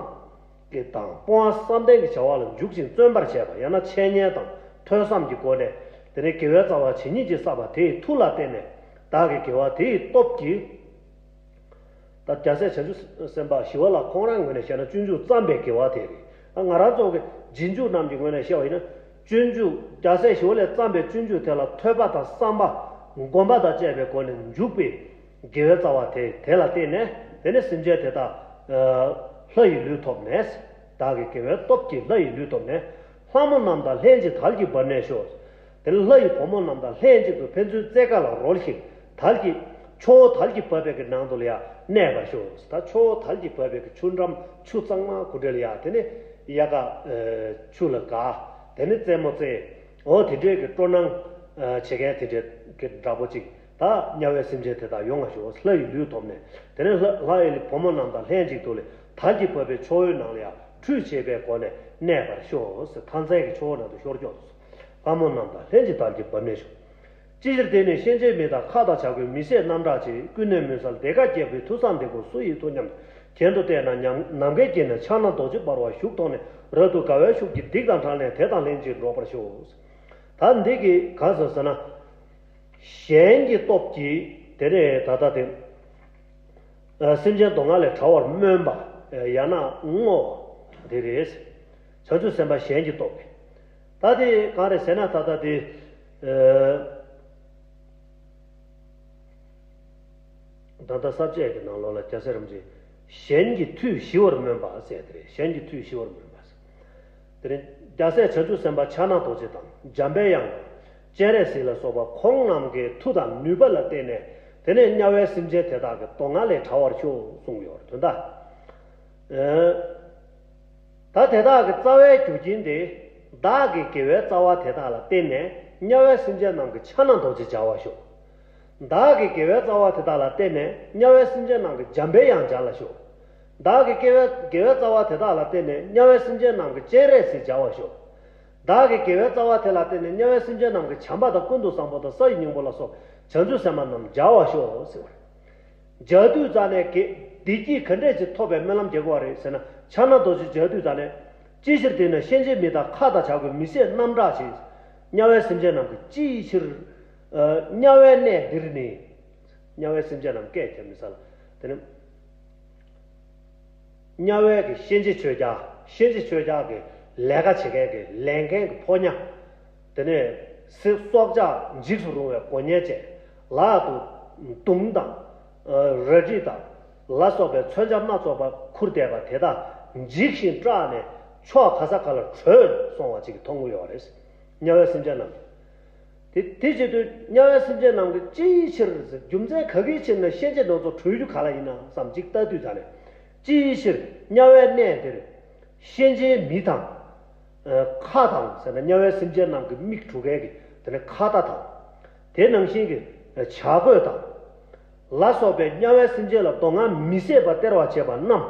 གྱི་དང་སྤོང་བ་བསམ་གཏན་གྱི་བྱ་བ་ལ་འཇུག་ཅིང་བརྩོན་པར་བྱས་པ། ཡང་ན་འཆད་ཉན་དང་ཐོས་བསམ་གྱི་སྒོ་ནས་དེ་ནས་དགེ་བའི་རྩ་བ་ཇི་སྙེད་ཅིག་བསགས་པ་དེའི་མཐུ་ལ་བརྟེན་ནས་བདག་གིས་དགེ་བ་དེའི་སྟོབས་ཀྱིས། ད་རྒྱལ་སྲས་བྱང་ཆུབ་སེམས་དཔའ་ཞི་བ་ལྷ་ཁོང་རང་ངོས་ནས་བཤད་ན་སྤྱོད་འཇུག་བརྩམས་པའི་དགེ་བ་དེ་རེད། ང་རང་ཚོ་གི་རྗེས་འཇུག་རྣམས་ཀྱི་ངོས་ནས་བཤད་པ་ཡིན་ན། སྤྱོད་འཇུག་རྒྱལ་སྲས་ཞི་བ་ལྷས་བརྩམས་པའི་སྤྱོད་འཇུག་དེ་ལ་ཐོས་པ་དང་བསམ་པ། སྒོམ་པ་དང་བཅས་པའི་སྒོ་ནས་འཇུག་པའི་དགེ་བའི་རྩ་བ་དེ་དེ་ལ་བརྟེན་ནས་དེ་ནས་སེམས་ཅན་དེ་དག་ལྷ་ཡི་ལུས་ཐོབ་ནས། བདག་གིས་དགེ་བའི་སྟོབས་ཀྱིས་ལྷ་ཡི་ལུས་ཐོབ་ནས། ལྷ་མོ་རྣམས་དང་ལྷན་ཅིག་དལ་གྱིས་བབས་ནས་ཤོག་དེ་ལ་ལྷ་ཡི་བུ་མོ་རྣམས་དང་ལྷན་ཅིག་ཏུ་ཕན་ཚུན་རྩེ་དགའ་ལ་རོལ་ཞིང་དལ་གྱིས་ཕྱོགས་དལ་གྱིས་བབས་པའི་གི་ནང་དུ་ལ་ཡང་གནས་པར་ཤོག་ད་ཕྱོགས་དལ་གྱིས་བབས་པའི་གི་ཆུ་འགྲམ་ཆུ་གཙང་མ་གུ་དྲེ་ལ་ཡང་དེ་ནས་དབྱར་ཁ་ཆུ་ལ་དགའ། དེ་ནས་རྩེད་མོ་རྩེ། འོ་དེ་འདྲའི་གི་སྤྲོ་སྣང་བྱེད་མཁན་དེ་འདྲའི་གི་འདྲ་པོ་ཅིག་ད་དམྱལ་བའི་སེམས་ཅན་དེ་དག་ཡོང་བར་ཤོག་ལྷ་ཡི་ལུས་ཐོབ་ནས་དེ་ནས་ལྷ་ལྷ་ཡི་བུ་མོ་རྣམས་དང་ལྷན་ཅིག་ཏུ་ལ་དལ་གྱིས་བབས་པའི་ཕྱོགས་འོའི་ནང་ལ་ཡང་ཁྲུས་བྱེད་པའི་སྒོ་ནས་གནས་པར་ཤོག་ཟེར། ཐང་ཚན་གྱི་ཕྱོགས་འོའི་ནང་དུ་ཤོར་ཀྱོག་ལྷ་མོ་རྣམས་དང་ལྷན་ཅིག་དལ་གྱིས་བབས་ནས་ཤོག་ཅི་ཕྱིར་དེ་ནི་གཤིན་རྗེའི་མི་དང་ཁྭ་དང་བྱ་རྒོད་མི་བསད་རྣམ་དག་ཅིང་ཀུན་ནས་མུན་སེལ་བདེ་དགའ་རྒྱལ་པོའི་ཐུགས་བསམ་འདི་ཀུན་སུ་ཡིས་ཐུགས་མཉམ་གྱེན་དུ་བལྟས་ན་ཉམ་ནམ་མཁའི་དཀྱིལ་ན་ཕྱག་ན་རྡོ་རྗེ་འབར་བ་བཞུགས་མཐོང་ནས་རབ་ཏུ་དགའ་བའི་ཤུགས་ཀྱིས་སྡིག་དང་བྲལ་ནས་དེ་དང་ལྷན་ཅིག་འགྲོགས་པར་ཤོག་ད་འདི་གི་གང་ཟེར་ཟེར་ན། གཞན་གྱི་སྟོབས་ཀྱིས་དེ་ནས་ད་ལྟ་དེ། ཨ། སེམས་ཅན་སྡུག་བསྔལ་ལས་བྲལ་བར་སྨོན་པ། ཡང་ན་བསྔོ་བ་དེ་རེད། བྱང་ཆུབ་སེམས་དཔའ་གཞན་གྱི་སྟོབས་ཀྱིས། ད་དེ་གང་རེད་ཟེར་ན་ད་ལྟ་དེ། ཨ། ད་ལྟ་ས་བཅད་ཀྱི་ནང་ལོགས་ལ་རྒྱལ་སྲས་རིན་པོ་ཆེས་གཞན་གྱི་མཐུས་ཞི་བར་སྨོན་པ་ཟེར་དེ་རེད། གཞན་གྱི་མཐུས་ཞི་བར་སྨོན་པ་ཟེར། དེ་རིང་རྒྱལ་སྲས་བྱང་ཆུབ་སེམས་དཔའ་ཕྱག་ན་རྡོ་རྗེ་དང་འཇམ་པའི་དབྱངས་དང་སྤྱན་རས་གཟིགས་ལ་སོགས་པ་ཁོང་རྣམས་ཀྱི་མཐུ་དང་ནུས་པ་ལ་བརྟེན་ནས་དེ་ནས་དམྱལ་བའི་སེམས་ཅན་དེ་དག་གི་སྡུག་བསྔལ་ལས་བྲལ་བར་ཤོག་གསུངས་ཡོད་རེད། དོན་དག་ཨེ། ད་དེ་དག་གི་རྩ་བའི་རྒྱུ་རྐྱེན་དེ་བདག་གི་དགེ་བའི་རྩ་བ་དེ་དག་ལ་བརྟེན་ནས་དམྱལ་བའི་སེམས་ཅན་རྣམས་ཀྱི་ཕྱག་ན་རྡོ་རྗེ་སྦྱར་བར་ཤོག་བདག་གི་དགེ་བའི་རྩ་བ་དེ་དག་ལ་བརྟེན་ནས་དམྱལ་བའི་སེམས་ཅན་རྣམས་ཀྱི་འཇམ་པའི་དབྱངས་སྦྱར་ལ་ཤོག་བདག་གི་དགེ་བའི་དགེ་བའི་རྩ་བ་དེ་དག་ལ་བརྟེན་ནས་དམྱལ་བའི་སེམས་ཅན་རྣམས་ཀྱི་སྤྱན་རས་གཟིགས་སྦྱར་བར་ཤོག་བདག་གི་དགེ་བའི་རྩ་བ་དེ་ལ་བརྟེན་ནས་དམྱལ་བའི་སེམས་ཅན་རྣམས་ཀྱི་བྱམས་པ་དང་ཀུན་ཏུ་བཟང་པོ་དང་ས་ཡི་སྙིང་པོ་ལ་སོགས་བྱང་ཆུབ་སེམས་དཔའ་རྣམས་སྦྱར་བར་ཤོག་ཟེར་བ་རེད། སྦྱར་དུས་རྩ་ནས་དགེ་བདེ་སྐྱིད་ག་འདྲས་ཅིག་ཐོབ་པའི་སྨོན་ལམ་རྒྱག་དགོས་པ་རེད་ཟེར་ན། ཕྱག་ན་རྡོ་རྗེ་སྦྱར་དུས་རྩ་ནས། ཅི་ཕྱིར་དེ་ན་གཤིན་རྗེའི་མི་དང་ཁྭ་དང་བྱ་རྒོད་མི་བསད་རྣམ་དག་ཅིང་། དམྱལ་བའི་སེམས་ཅན་རྣམས་ཀྱི་ཅིའི་ཕྱིར། ཨ། དམྱལ་བའི་གནས་འདིར་ནི། དམྱལ་བའི་སེམས་ཅན་རྣམས་སྐད་ཁྱབ་མི་ས་ལ། དེ་ནི། དམྱལ་བའི་གི་གཤིན་རྗེ་ཆོས་རྒྱལ། གཤིན་རྗེ་ཆོས་རྒྱལ་གྱི་ལས་ཀ་བྱེད་མཁན་གྱི་ལས་མཁན་གྱི་ཕོ་ཉ། དེ་ནས་སྲོག་ཆགས་འཇིགས་སུ་རུང་བའི་མགོ་བརྙན་བཅས། ལག་ཏུ་མདུང་དང་། རལ་གྲི་དང་། ལ་སོགས་པའི་མཚོན་ཆ་སྣ་ཚོགས་པ་ཁུར་བསྡད་པ་དེ་དག་འཇིགས་ཤིང་སྐྲག་ནས་ཕྱོགས་ག་ས་ག་ལ་བྲོས་སོང་བ་ཅིག་མཐོང་གི་ཡོད་རེད། དམྱལ་བའི་སེམས་ཅན་རྣམས། དེ་དེ་བྱེད་དུས་དམྱལ་བའི་སེམས་ཅན་རྣམས་ཀྱིས་ཅིའི་ཕྱིར་རྒྱུ་མཚན་ག་གི་ཕྱིར་ན་གཤིན་རྗེ་དེ་ཚོ་བྲོས་རྒྱུ་ག་ལ་ཡིན་ན་བསམ་ཅིག་ལྟ་དུས་ཙ་ནས། ཅིའི་ཕྱིར་དམྱལ་བའི་གནས་དེར་གཤིན་རྗེའི་མི་དང་། ཁ་དང་ཟེར་ན་དམྱལ་བའི་སེམས་ཅན་རྣམས་ཀྱི་མིག་འཁྲུ་མཁན་གྱི་དེ་ནི་ཁྭ་ཏ་དང་། དེ་ནང་བཞིན་གྱི་བྱ་རྒོད་དང་། ལ་སོགས་པའི་དམྱལ་བའི་སེམས་ཅན་ལ་སྡུག་བསྔལ་མི་བཟད་པ་སྟེར་བར་བྱེད་པ་རྣམས།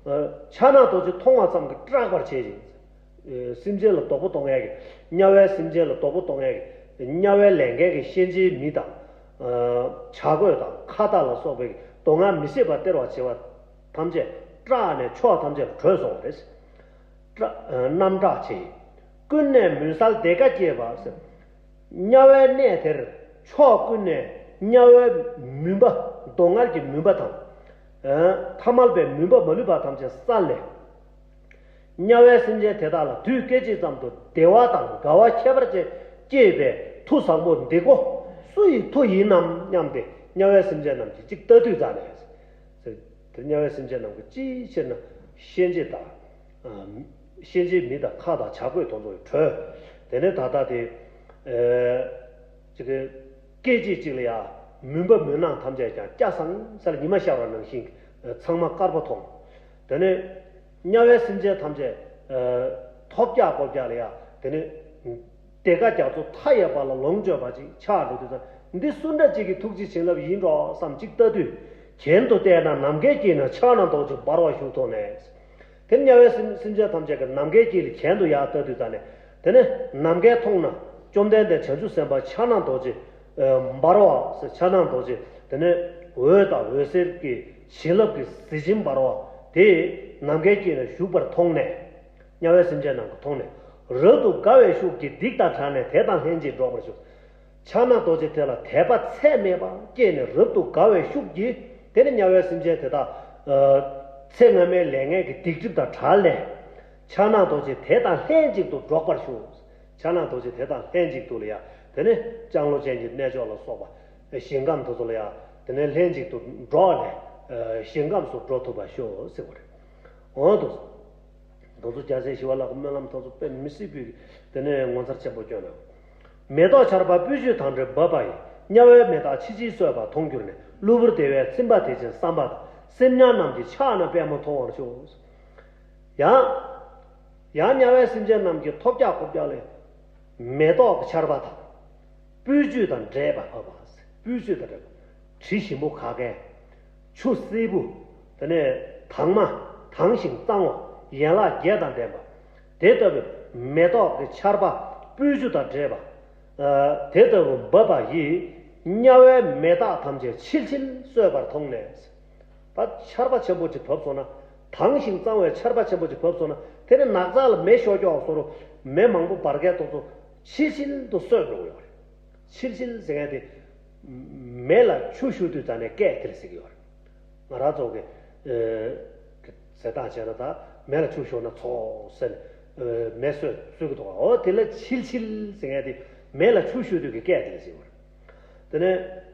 ཕྱག་ན་རྡོ་རྗེ་མཐོང་བ་ཙམ་གྱིས་སྐྲག་པར་བྱེད་ཅིང་། སེམས་ཅན་ལ་སྡུག་པོ་གཏོང་མཁན་གྱི་དམྱལ་བའི་སེམས་ཅན་ལ་སྡུག་པོ་གཏོང་མཁན་གྱི་དམྱལ་བའི་ལས་མཁན་གྱི་གཤིན་རྗེའི་མི་དང་། བྱ་རྒོད་དང་ཁྭ་ཏ་ལ་སོགས་པའི་སྡུག་བསྔལ་མི་བཟད་པ་སྟེར་བར་བྱེད་པ་ཐམས་ཅད་སྐྲག་ནས་ཕྱོགས་ཐམས་ཅད་ལ་བྲོས་སོང་བ་རེད། སྐྲག་རྣམས་སྐྲག་བྱེད། ཀུན་ནས་མུན་སེལ་བདེ་དགའ་སྐྱེས་པ་ཟེར། དམྱལ་བའི་གནས་དེར་ཕྱོགས་ཀུན་ནས་དམྱལ་བའི་མུན་པ་སྡུག་བསྔལ་གྱི་མུན་པ་དང་། ཐ་མལ་པའི་མུན་པ་མ་ལུས་པ་ཐམས་ཅད་བསལ་ནས། དམྱལ་བའི་སེམས་ཅན་དེ་དག་ལ་དུས་སྐད་ཅིག་ཙམ་དུ་བདེ་བ་དང་དགའ་བ་ཁྱད་པར་ཅན་སྐྱེས་པའི་མཐུ་བཟང་པོ་འདི་ཀོ་སུ་ཡི་མཐུ་ཡིན་ནམ་སྙམ་སྟེ་དམྱལ་བའི་སེམས་ཅན་རྣམས་ཀྱིས་ཅིག་ལྟ་དུས་ཙ་ནས། དེ་དམྱལ་བའི་སེམས་ཅན་རྣམས་ཀྱིས་ཅིའི་ཕྱིར་ན་གཤིན་རྗེ་དང་། གཤིན་རྗེའི་མི་དང་ཁྭ་དང་བྱ་རྒོད་དེ་ཚོ་བྲོས། དེ་ནས་ད་ལྟ་དེ། ཅིག་སྐད་ཅིག་གཅིག་ལ་ཡ་མུན་པ་མུན་ནག་ཐམས་ཅད་ཀྱང་སྐྱ་སང་ས་ལ་ཉི་མ་ཤར་བ་ནང་བཞིན་ཚང་མ་དཀར་པོ་མཐོང་། དེ་ནས་དམྱལ་བའི་སེམས་ཅན་ཐམས་ཅད་ཐོབ་རྒྱག་ཀོ་རྒྱག་ལ་ཡ་དེ་ནས་བདེ་དགའ་རྒྱ་མཚོ་མཐའ་ཡས་པ་ལ་ལོངས་སྤྱོད་པ་ཅིག་ཆགས་འགྲོ་དུས་ཙང་འདི་སུ་འདྲ་ཅིག་གི་ཐུགས་རྗེ་བྱིན་རླབས་ཡིན་འགྲོ་བསམ་ཅིག་ལྟ་དུས། གྱེན་དུ་བལྟས་ན་ནམ་མཁའི་དཀྱིལ་ན་ཕྱག་ན་རྡོ་རྗེ་འབར་བ་བཞུགས་མཐོང་ནས། དེ་དམྱལ་བའི་སེམས་སེམས་ཅན་ཐམས་ཅད་ཀྱིས་ནམ་མཁའི་དཀྱིལ་ལ་གྱེན་དུ་ཡར་ལྟ་དུས་ཙ་ནས། དེ་ནས་ནམ་མཁའི་མཐོངས་ན་བཅོམ་ལྡན་འདས་བྱང་ཆུབ་སེམས་དཔའ་ཕྱག་ན་རྡོ་རྗེ་འབར་བ་ཕྱག་ན་རྡོ་རྗེ་དེ་ནས་འོད་དང་འོད་ཟེར་གྱི་བྱིན་རླབས་ཀྱི་གཟི་བྱིན་འབར་བ་དེ་ནམ་མཁའི་དཀྱིལ་ན་བཞུགས་པར་མཐོང་ནས། དམྱལ་བའི་སེམས་ཅན་རྣམས་ཀྱིས་མཐོང་ནས། རབ་ཏུ་དགའ་བའི་ཤུགས་ཀྱིས་སྡིག་དང་བྲལ་ནས་དེ་དང་ལྷན་ཅིག་འགྲོགས་པར་ཞུ། ཕྱག་ན་རྡོ་རྗེ་དེ་ལ་དད་པ་ཚད་མེད་པ་སྐྱེས་ནས་རབ་ཏུ་དགའ་བའི་ཤུགས་ཀྱིས་དེ་ནི་དམྱལ་བའི་སེམས་ཅན་དེ་དག་ཚེ་སྔ་མའི་ལས་ངན་གྱི་སྡིག་སྒྲིབ་དང་བྲལ་ནས། ཕྱག་ན་རྡོ་རྗེ་དེ་དང་ལྷན་ཅིག་ཏུ་འགྲོགས་པར་ཞུ། ཕྱག་ན་རྡོ་རྗེ་དེ་དང་ལྷན་ཅིག་ཏུ་ལ་ཡ་དེ་ནི་ལྕང་ལོ་ཅན་གྱི་གནས་མཆོག་ལ་སོགས་པ་ཞིང་ཁམས་དེ་ཚོ་ལ་ཡ་དེ་ནི་ལྷན་ཅིག་ཏུ་འགྲོགས་ནས་ཞིང་ཁམས་སུ་འགྲོ་ཐུབ་པར་ཤོག་ཟེར་བ་རེད། འོ་འདུག་དེ་ཚོ་རྒྱལ་སྲས་ཞི་བ་ལྷ་གི་སྨོན་ལམ་དེ་ཚོ་དཔེ་མི་སྲིད་པའི་དེ་ནས་ངོ་མཚར་ཆེན་པོ་སྐྱོན་ནོ། མེ་ཏོག་ཆར་པ་སྤོས་ཆུ་དང་འདྲེས་འབབ་པ་ཡིས། དམྱལ་བའི་མེ་སྟག་ཆིལ་ཆིལ་གསོད་པ་མཐོང་གྱུར་ནས། གློ་བུར་བདེ་བས་ཚིམ་པ་དེ་བཞིན་བསམ་པ་དང་། སེམས་དམྱལ་རྣམས་ཀྱི་ཕྱག་ན་པདྨོ་མཐོང་བར་ཤོག་ཡང་། ཡང་དམྱལ་བའི་སེམས་ཅན་རྣམས་ཀྱིས་ཐོབ་རྒྱག་ཁོབ་རྒྱག་ལས། མེ་ཏོག་གི་ཆར་པ་དང་། སྤོས་ཆུ་དང་འདྲེས་པ་བབ་པ། སྤོས་ཆུ་དང་འདྲེས་པ། དྲི་ཞིམ་པོ་ཁ་མཁན། ཆུ་བསིལ་པོ། དེ་ནས་དྭངས་མ། དྭངས་ཤིང་གཙང་བ། ཡན་ལག་བརྒྱད་དང་ལྡན་པ། དེ་ལྟ་བུའི་མེ་ཏོག་གི་ཆར་པ་སྤོས་ཆུ་དང་འདྲེས་པ། དེ་ལྟ་བུ་འབབ་པ་ཡིས། དམྱལ་བའི་མེ་སྟག་ཐམས་ཅད་ཆིལ་ཆིལ་གསོད་པར་མཐོང་ནས། ད་ཆར་པ་ཆེན་པོ་ཅིག་བབས་སོང་ན། དྭངས་ཤིང་གཙང་བའི་ཆར་པ་ཆེན་པོ་ཅིག་བབས་སོང་ན། དེ་ནི་ནགས་ཚལ་ལ་མེ་ཤོར་ཀྱོག་བཟོ་རུ་མེ་མང་པོ་འབར་གས་ཏོག་ཙོ་ཆིལ་ཆིལ་དུ་གསོད་འགྲོ་གི་ཡོད་རེད། ཆིལ་ཆིལ་ཟེར་མཁན་དེ་མེ་ལ་ཆུ་བཤུ་དུས་ཙ་ནས་སྐད་དེ་ལ་ཟེར་གི་ཡོད་རེད། ང་རང་ཚོ་གི་ཟེར་སྟངས་བྱས་ན་ད་མེ་ལ་ཆུ་བཤུ་ན་ཚོགས་ཟེར་ནས་མེ་གསོད་གསོད་གི་འདུག་འོ་དེ་ལ་ཆིལ་ཆིལ་ཟེར་མཁན་དེ་མེ་ལ་ཆུ་བཤུ་དུས་ཀྱི་སྐད་དེ་ལ་ཟེར་གི་ཡོད་རེད། དེ་ནས།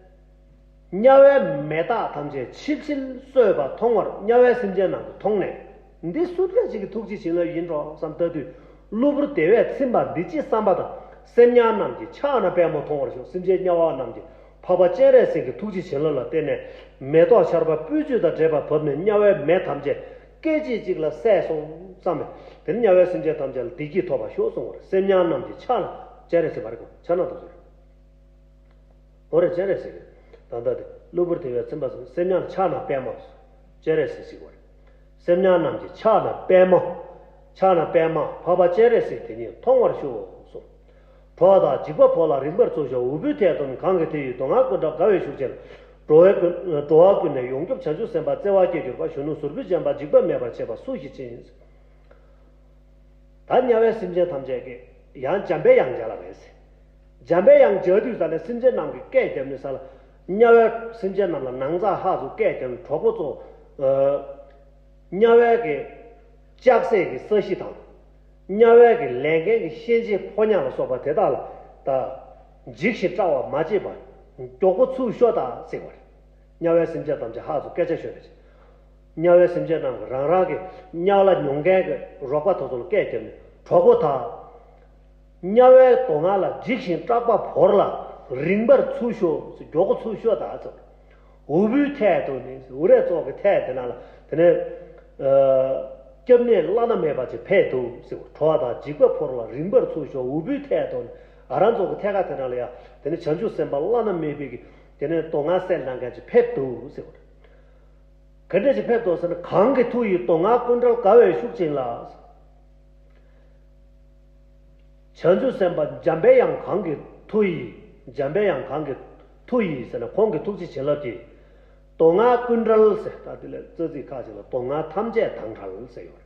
དམྱལ་བའི་མེ་སྟག་ཐམས་ཅད་ཆིལ་ཆིལ་གསོད་པ་མཐོང་བར་དམྱལ་བའི་སེམས་ཅན་རྣམས་ཀྱིས་མཐོང་ནས། འདི་སུ་འདྲ་ཞིག་གི་ཐུགས་རྗེ་བྱིན་རླབས་ཡིན་འགྲོ་བསམ་ལྟ་དུས། གློ་བུར་བདེ་བས་ཚིམ་པ་འདི་ཅི་བསམ་པ་དང་། སེམས་དམྱལ་རྣམས་ཀྱི་ཕྱག་ན་པདྨོ་མཐོང་བར་ཤོག་སེམས་ཅན་དམྱལ་བ་རྣམས་ཀྱི་འཕགས་པ་སྤྱན་རས་གཟིགས་ཀྱི་ཐུགས་རྗེ་བྱིན་རླབས་ལ་བརྟེན་ནས་མེ་ཏོག་ཆར་པ་སྤོས་ཆུ་དང་འདྲེས་པ་བབས་ནས་དམྱལ་བའི་མེ་ཐམས་ཅད་སྐད་ཅིག་གཅིག་ལ་བསལ་སོང་བསམ་པས། དེ་ནི་དམྱལ་བའི་སེམས་ཅན་ཐམས་ཅད་ལ་བདེ་སྐྱིད་ཐོབ་པར་ཤོག་གསུངས་པར་སེམས་དམྱལ་རྣམས་ཀྱི་ཕྱག་ན་སྤྱན་རས་གཟིགས་པར་གོ་ཕྱག་ན་དུ་གསོལ། འོ་རེ་སྤྱན་རས་གཟིགས། ད་ལྟ་དེ་གློ་བུར་དེ་བས་ཚིམ་པ་སེམས་དམྱལ་ཕྱག་ན་པདྨོ། སྤྱན་རས་གཟིགས་ཤིག་བར། སེམས་དམྱལ་རྣམས་ཀྱི་ཕྱག་ན་པདྨོ། ཕྱག་ན་པདྨ་འཕགས་པ་སྤྱན་རས་གཟིགས་དེ་ཉིད་མཐོང་བར་ཤོག་གསུངས། གྲོ་བ་དང་འཇིགས་པ་ཕོག་ལ་རིངས་པར་བཙུགས་ཤོག་འུ་བུས་ཐད་དུ་གང་གི་དེ་ཡི་སྡུག་བསྔལ་ཀུན་བྲལ་དགའ་བའི་ཤུགས་ཅན། འགྲོ་བའི་ཀུན་འགྲོ་བ་ཀུན་ནས་ཡོངས་སྐྱོབ་བྱང་ཆུབ་སེམས་དཔའ་བརྩེ་བ་སྐྱེས་གྱུར་པ་གཞོན་ནུ་ཟུར་ཕུད་ཅན་པ་འཇིགས་པ་མེད་པར་བྱེད་པ་སུ་ཞིག་ཡིན། ད་དམྱལ་བའི་སེམས་ཅན་ཐམས་ཅད་ཀྱིས་ཡང་འཇམ་པའི་དབྱངས་མཇལ་ལ་བས། འཇམ་པའི་དབྱངས་མཇལ་དུས་ཙ་ནས་སེམས་ཅན་རྣམས་ཀྱིས་སྐད་བརྒྱབ་ནས་ས་ལ། དམྱལ་བའི་སེམས་ཅན་རྣམས་ལ་ནང་ཚགས་ཧ་ཚུ་སྐད་བརྒྱབ་ནས་གྲོགས་པོ་ཚོ། དམྱལ་བའི་གི་ལྕགས་སྲེག་གི་ས་གཞི་དང་། དམྱལ་བའི་གི་ལས་མཁན་གྱི་གཤིན་རྗེ་ཕོ་ཉ་ལ་སོགས་པ་དེ་དག་ལ་ད་འཇིགས་ཤིང་སྐྲག་པ་མ་བྱེད་པར་མགྱོགས་པོ་ཚུར་ཤོག་དང་ཟེར་བ་རེད། དམྱལ་བའི་སེམས་ཅན་ཐམས་ཅད་ཧ་ཚོ་སྐད་ཆ་ཤོད་པ་བྱེད། དམྱལ་བའི་སེམས་ཅན་རྣམས་ཀྱིས་རང་རང་གི་དམྱལ་བ་ལ་མྱོང་མཁན་གྱི་རོགས་པ་དེ་ཚོ་ལ་སྐད་བརྒྱབ་ནས་གྲོགས་པོ་དག་དམྱལ་བའི་མདོ་སྔགས་ལ་འཇིགས་ཤིང་སྐྲག་པ་བོར་ལ་རིངས་པར་ཚུར་ཤོག་མགྱོགས་པོ་ཚུར་ཤོག་དང་ཟེར། འུ་བུའི་ཐད་དུ་ནི་འུ་རའི་ཚོགས་ཀྱི་ཐད་དེ་ན་ལ་དེ་ནས་སྐྱབས་གནས་བླ་ན་མེད་པ་ཅིག་ཕེབས་འདུག་ཟེར། གྲོགས་དང་འཇིགས་པ་བོར་ལ་རིངས་པར་ཚུར་ཤོག་འུ་བུའི་ཐད་དུ་ནི་ང་རང་ཚོགས་ཀྱི་ཐད་ཀ་དེ་ན་ལ་ཡ་དེ་ནས་བྱང་ཆུབ་སེམས་དཔའ་བླ་ན་མེད་པའི་གི་དེ་ནས་མདོ་སྔགས་གསན་གནང་མཁན་ཅིག་ཕེབས་འདུག་ཟེར། ག་འདྲ་ཞིག་ཕེབས་འདུག་ཟེར་ན། གང་གི་མཐུ་ཡིས་མདོ་སྔགས་ཀུན་བྲལ་དགའ་བའི་ཤུགས་ཅན་ལ། བྱང་ཆུབ་སེམས་དཔའ་འཇམ་པའི་དབྱངས་གང་གི་མཐུ་ཡིས། འཇམ་པའི་དབྱངས་གང་གི་མཐུ་ཡིས་ཟེར་ན་ཁོང་གི་ཐུགས་རྗེ་བྱིན་རླབས་ཀྱིས། མདོ་སྔགས་ཀུན་བྲལ་ཟེར་ད་དེ་ལས་རྩ་ཚིག་ཁག་ཅིག་ལ་མདོ་སྔགས་ཐམས་ཅད་དང་བྲལ་ཟེར་ཡོད་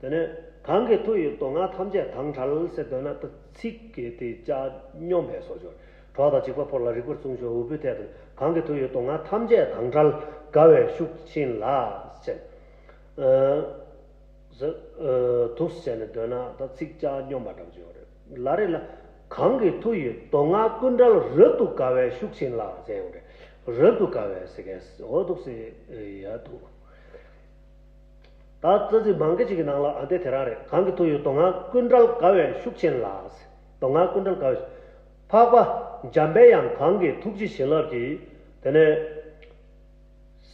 རེད། དེ་ནས་གང་གི་མཐུ་ཡིས་མདོ་སྔགས་ཐམས་ཅད་དང་བྲལ་ཟེར་འདོད་ན་ད་ཚིག་གི་དེ་བཅའ་སྙོམས་པའི་བཟོ་བཅོས། གྲོགས་དང་འཇིགས་པ་བོར་ལ་རིངས་པར་ཚུར་ཤོག་འུ་བུའི་ཐད་དུ་གང་གི་མཐུ་ཡིས་མདོ་སྔགས་ཐམས་ཅད་དང་བྲལ་དགའ་བའི་ཤུགས་ཕྱིན་ལ་ཟེར། ཨ་ཟེར། ཨ་འདུག་ཟེར་ནས་འདོད་ན་ད་ཚིག་བཅའ་སྙོམས་པ་འདྲ་བོ་ཅིག་ཡོད་རེད། ལ་རེ་ལ་གང་གི་མཐུ་ཡིས་མདོ་སྔགས་ཀུན་བྲལ་རབ་ཏུ་དགའ་བའི་ཤུགས་ཕྱིན་ལ་ཟེར་ཡོད་རེད། རབ་ཏུ་དགའ་བའི་ཟེར་མཁན་འོ་འདུག་ཟེར་ཡ་འདུག་ད་རྩ་ཚིག་མང་གི་ཅིག་གི་ནང་ལ་ཨ་འདི་དེ་རང་རེད། གང་གི་མཐུ་ཡིས་མདོ་སྔགས་ཀུན་བྲལ་དགའ་བའི་ཤུགས་ཕྱིན་ལ། མདོ་སྔགས་ཀུན་བྲལ་དགའ་བའི་ཤུགས། འཕགས་པ་འཇམ་པའི་དབྱངས་གང་གི་ཐུགས་རྗེ་བྱིན་རླབས་ཀྱིས། དེ་ནས་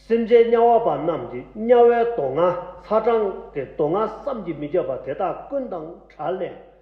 སེམས་ཅན་དམྱལ་བ་པ་རྣམས་ཀྱི་དམྱལ་བའི་མདོ་སྔགས་ཚ་གྲང་གི་མདོ་སྔགས་བསམ་གྱིས་མི་ཁྱབ་པ་དེ་དག་ཀུན་དང་བྲལ་ནས།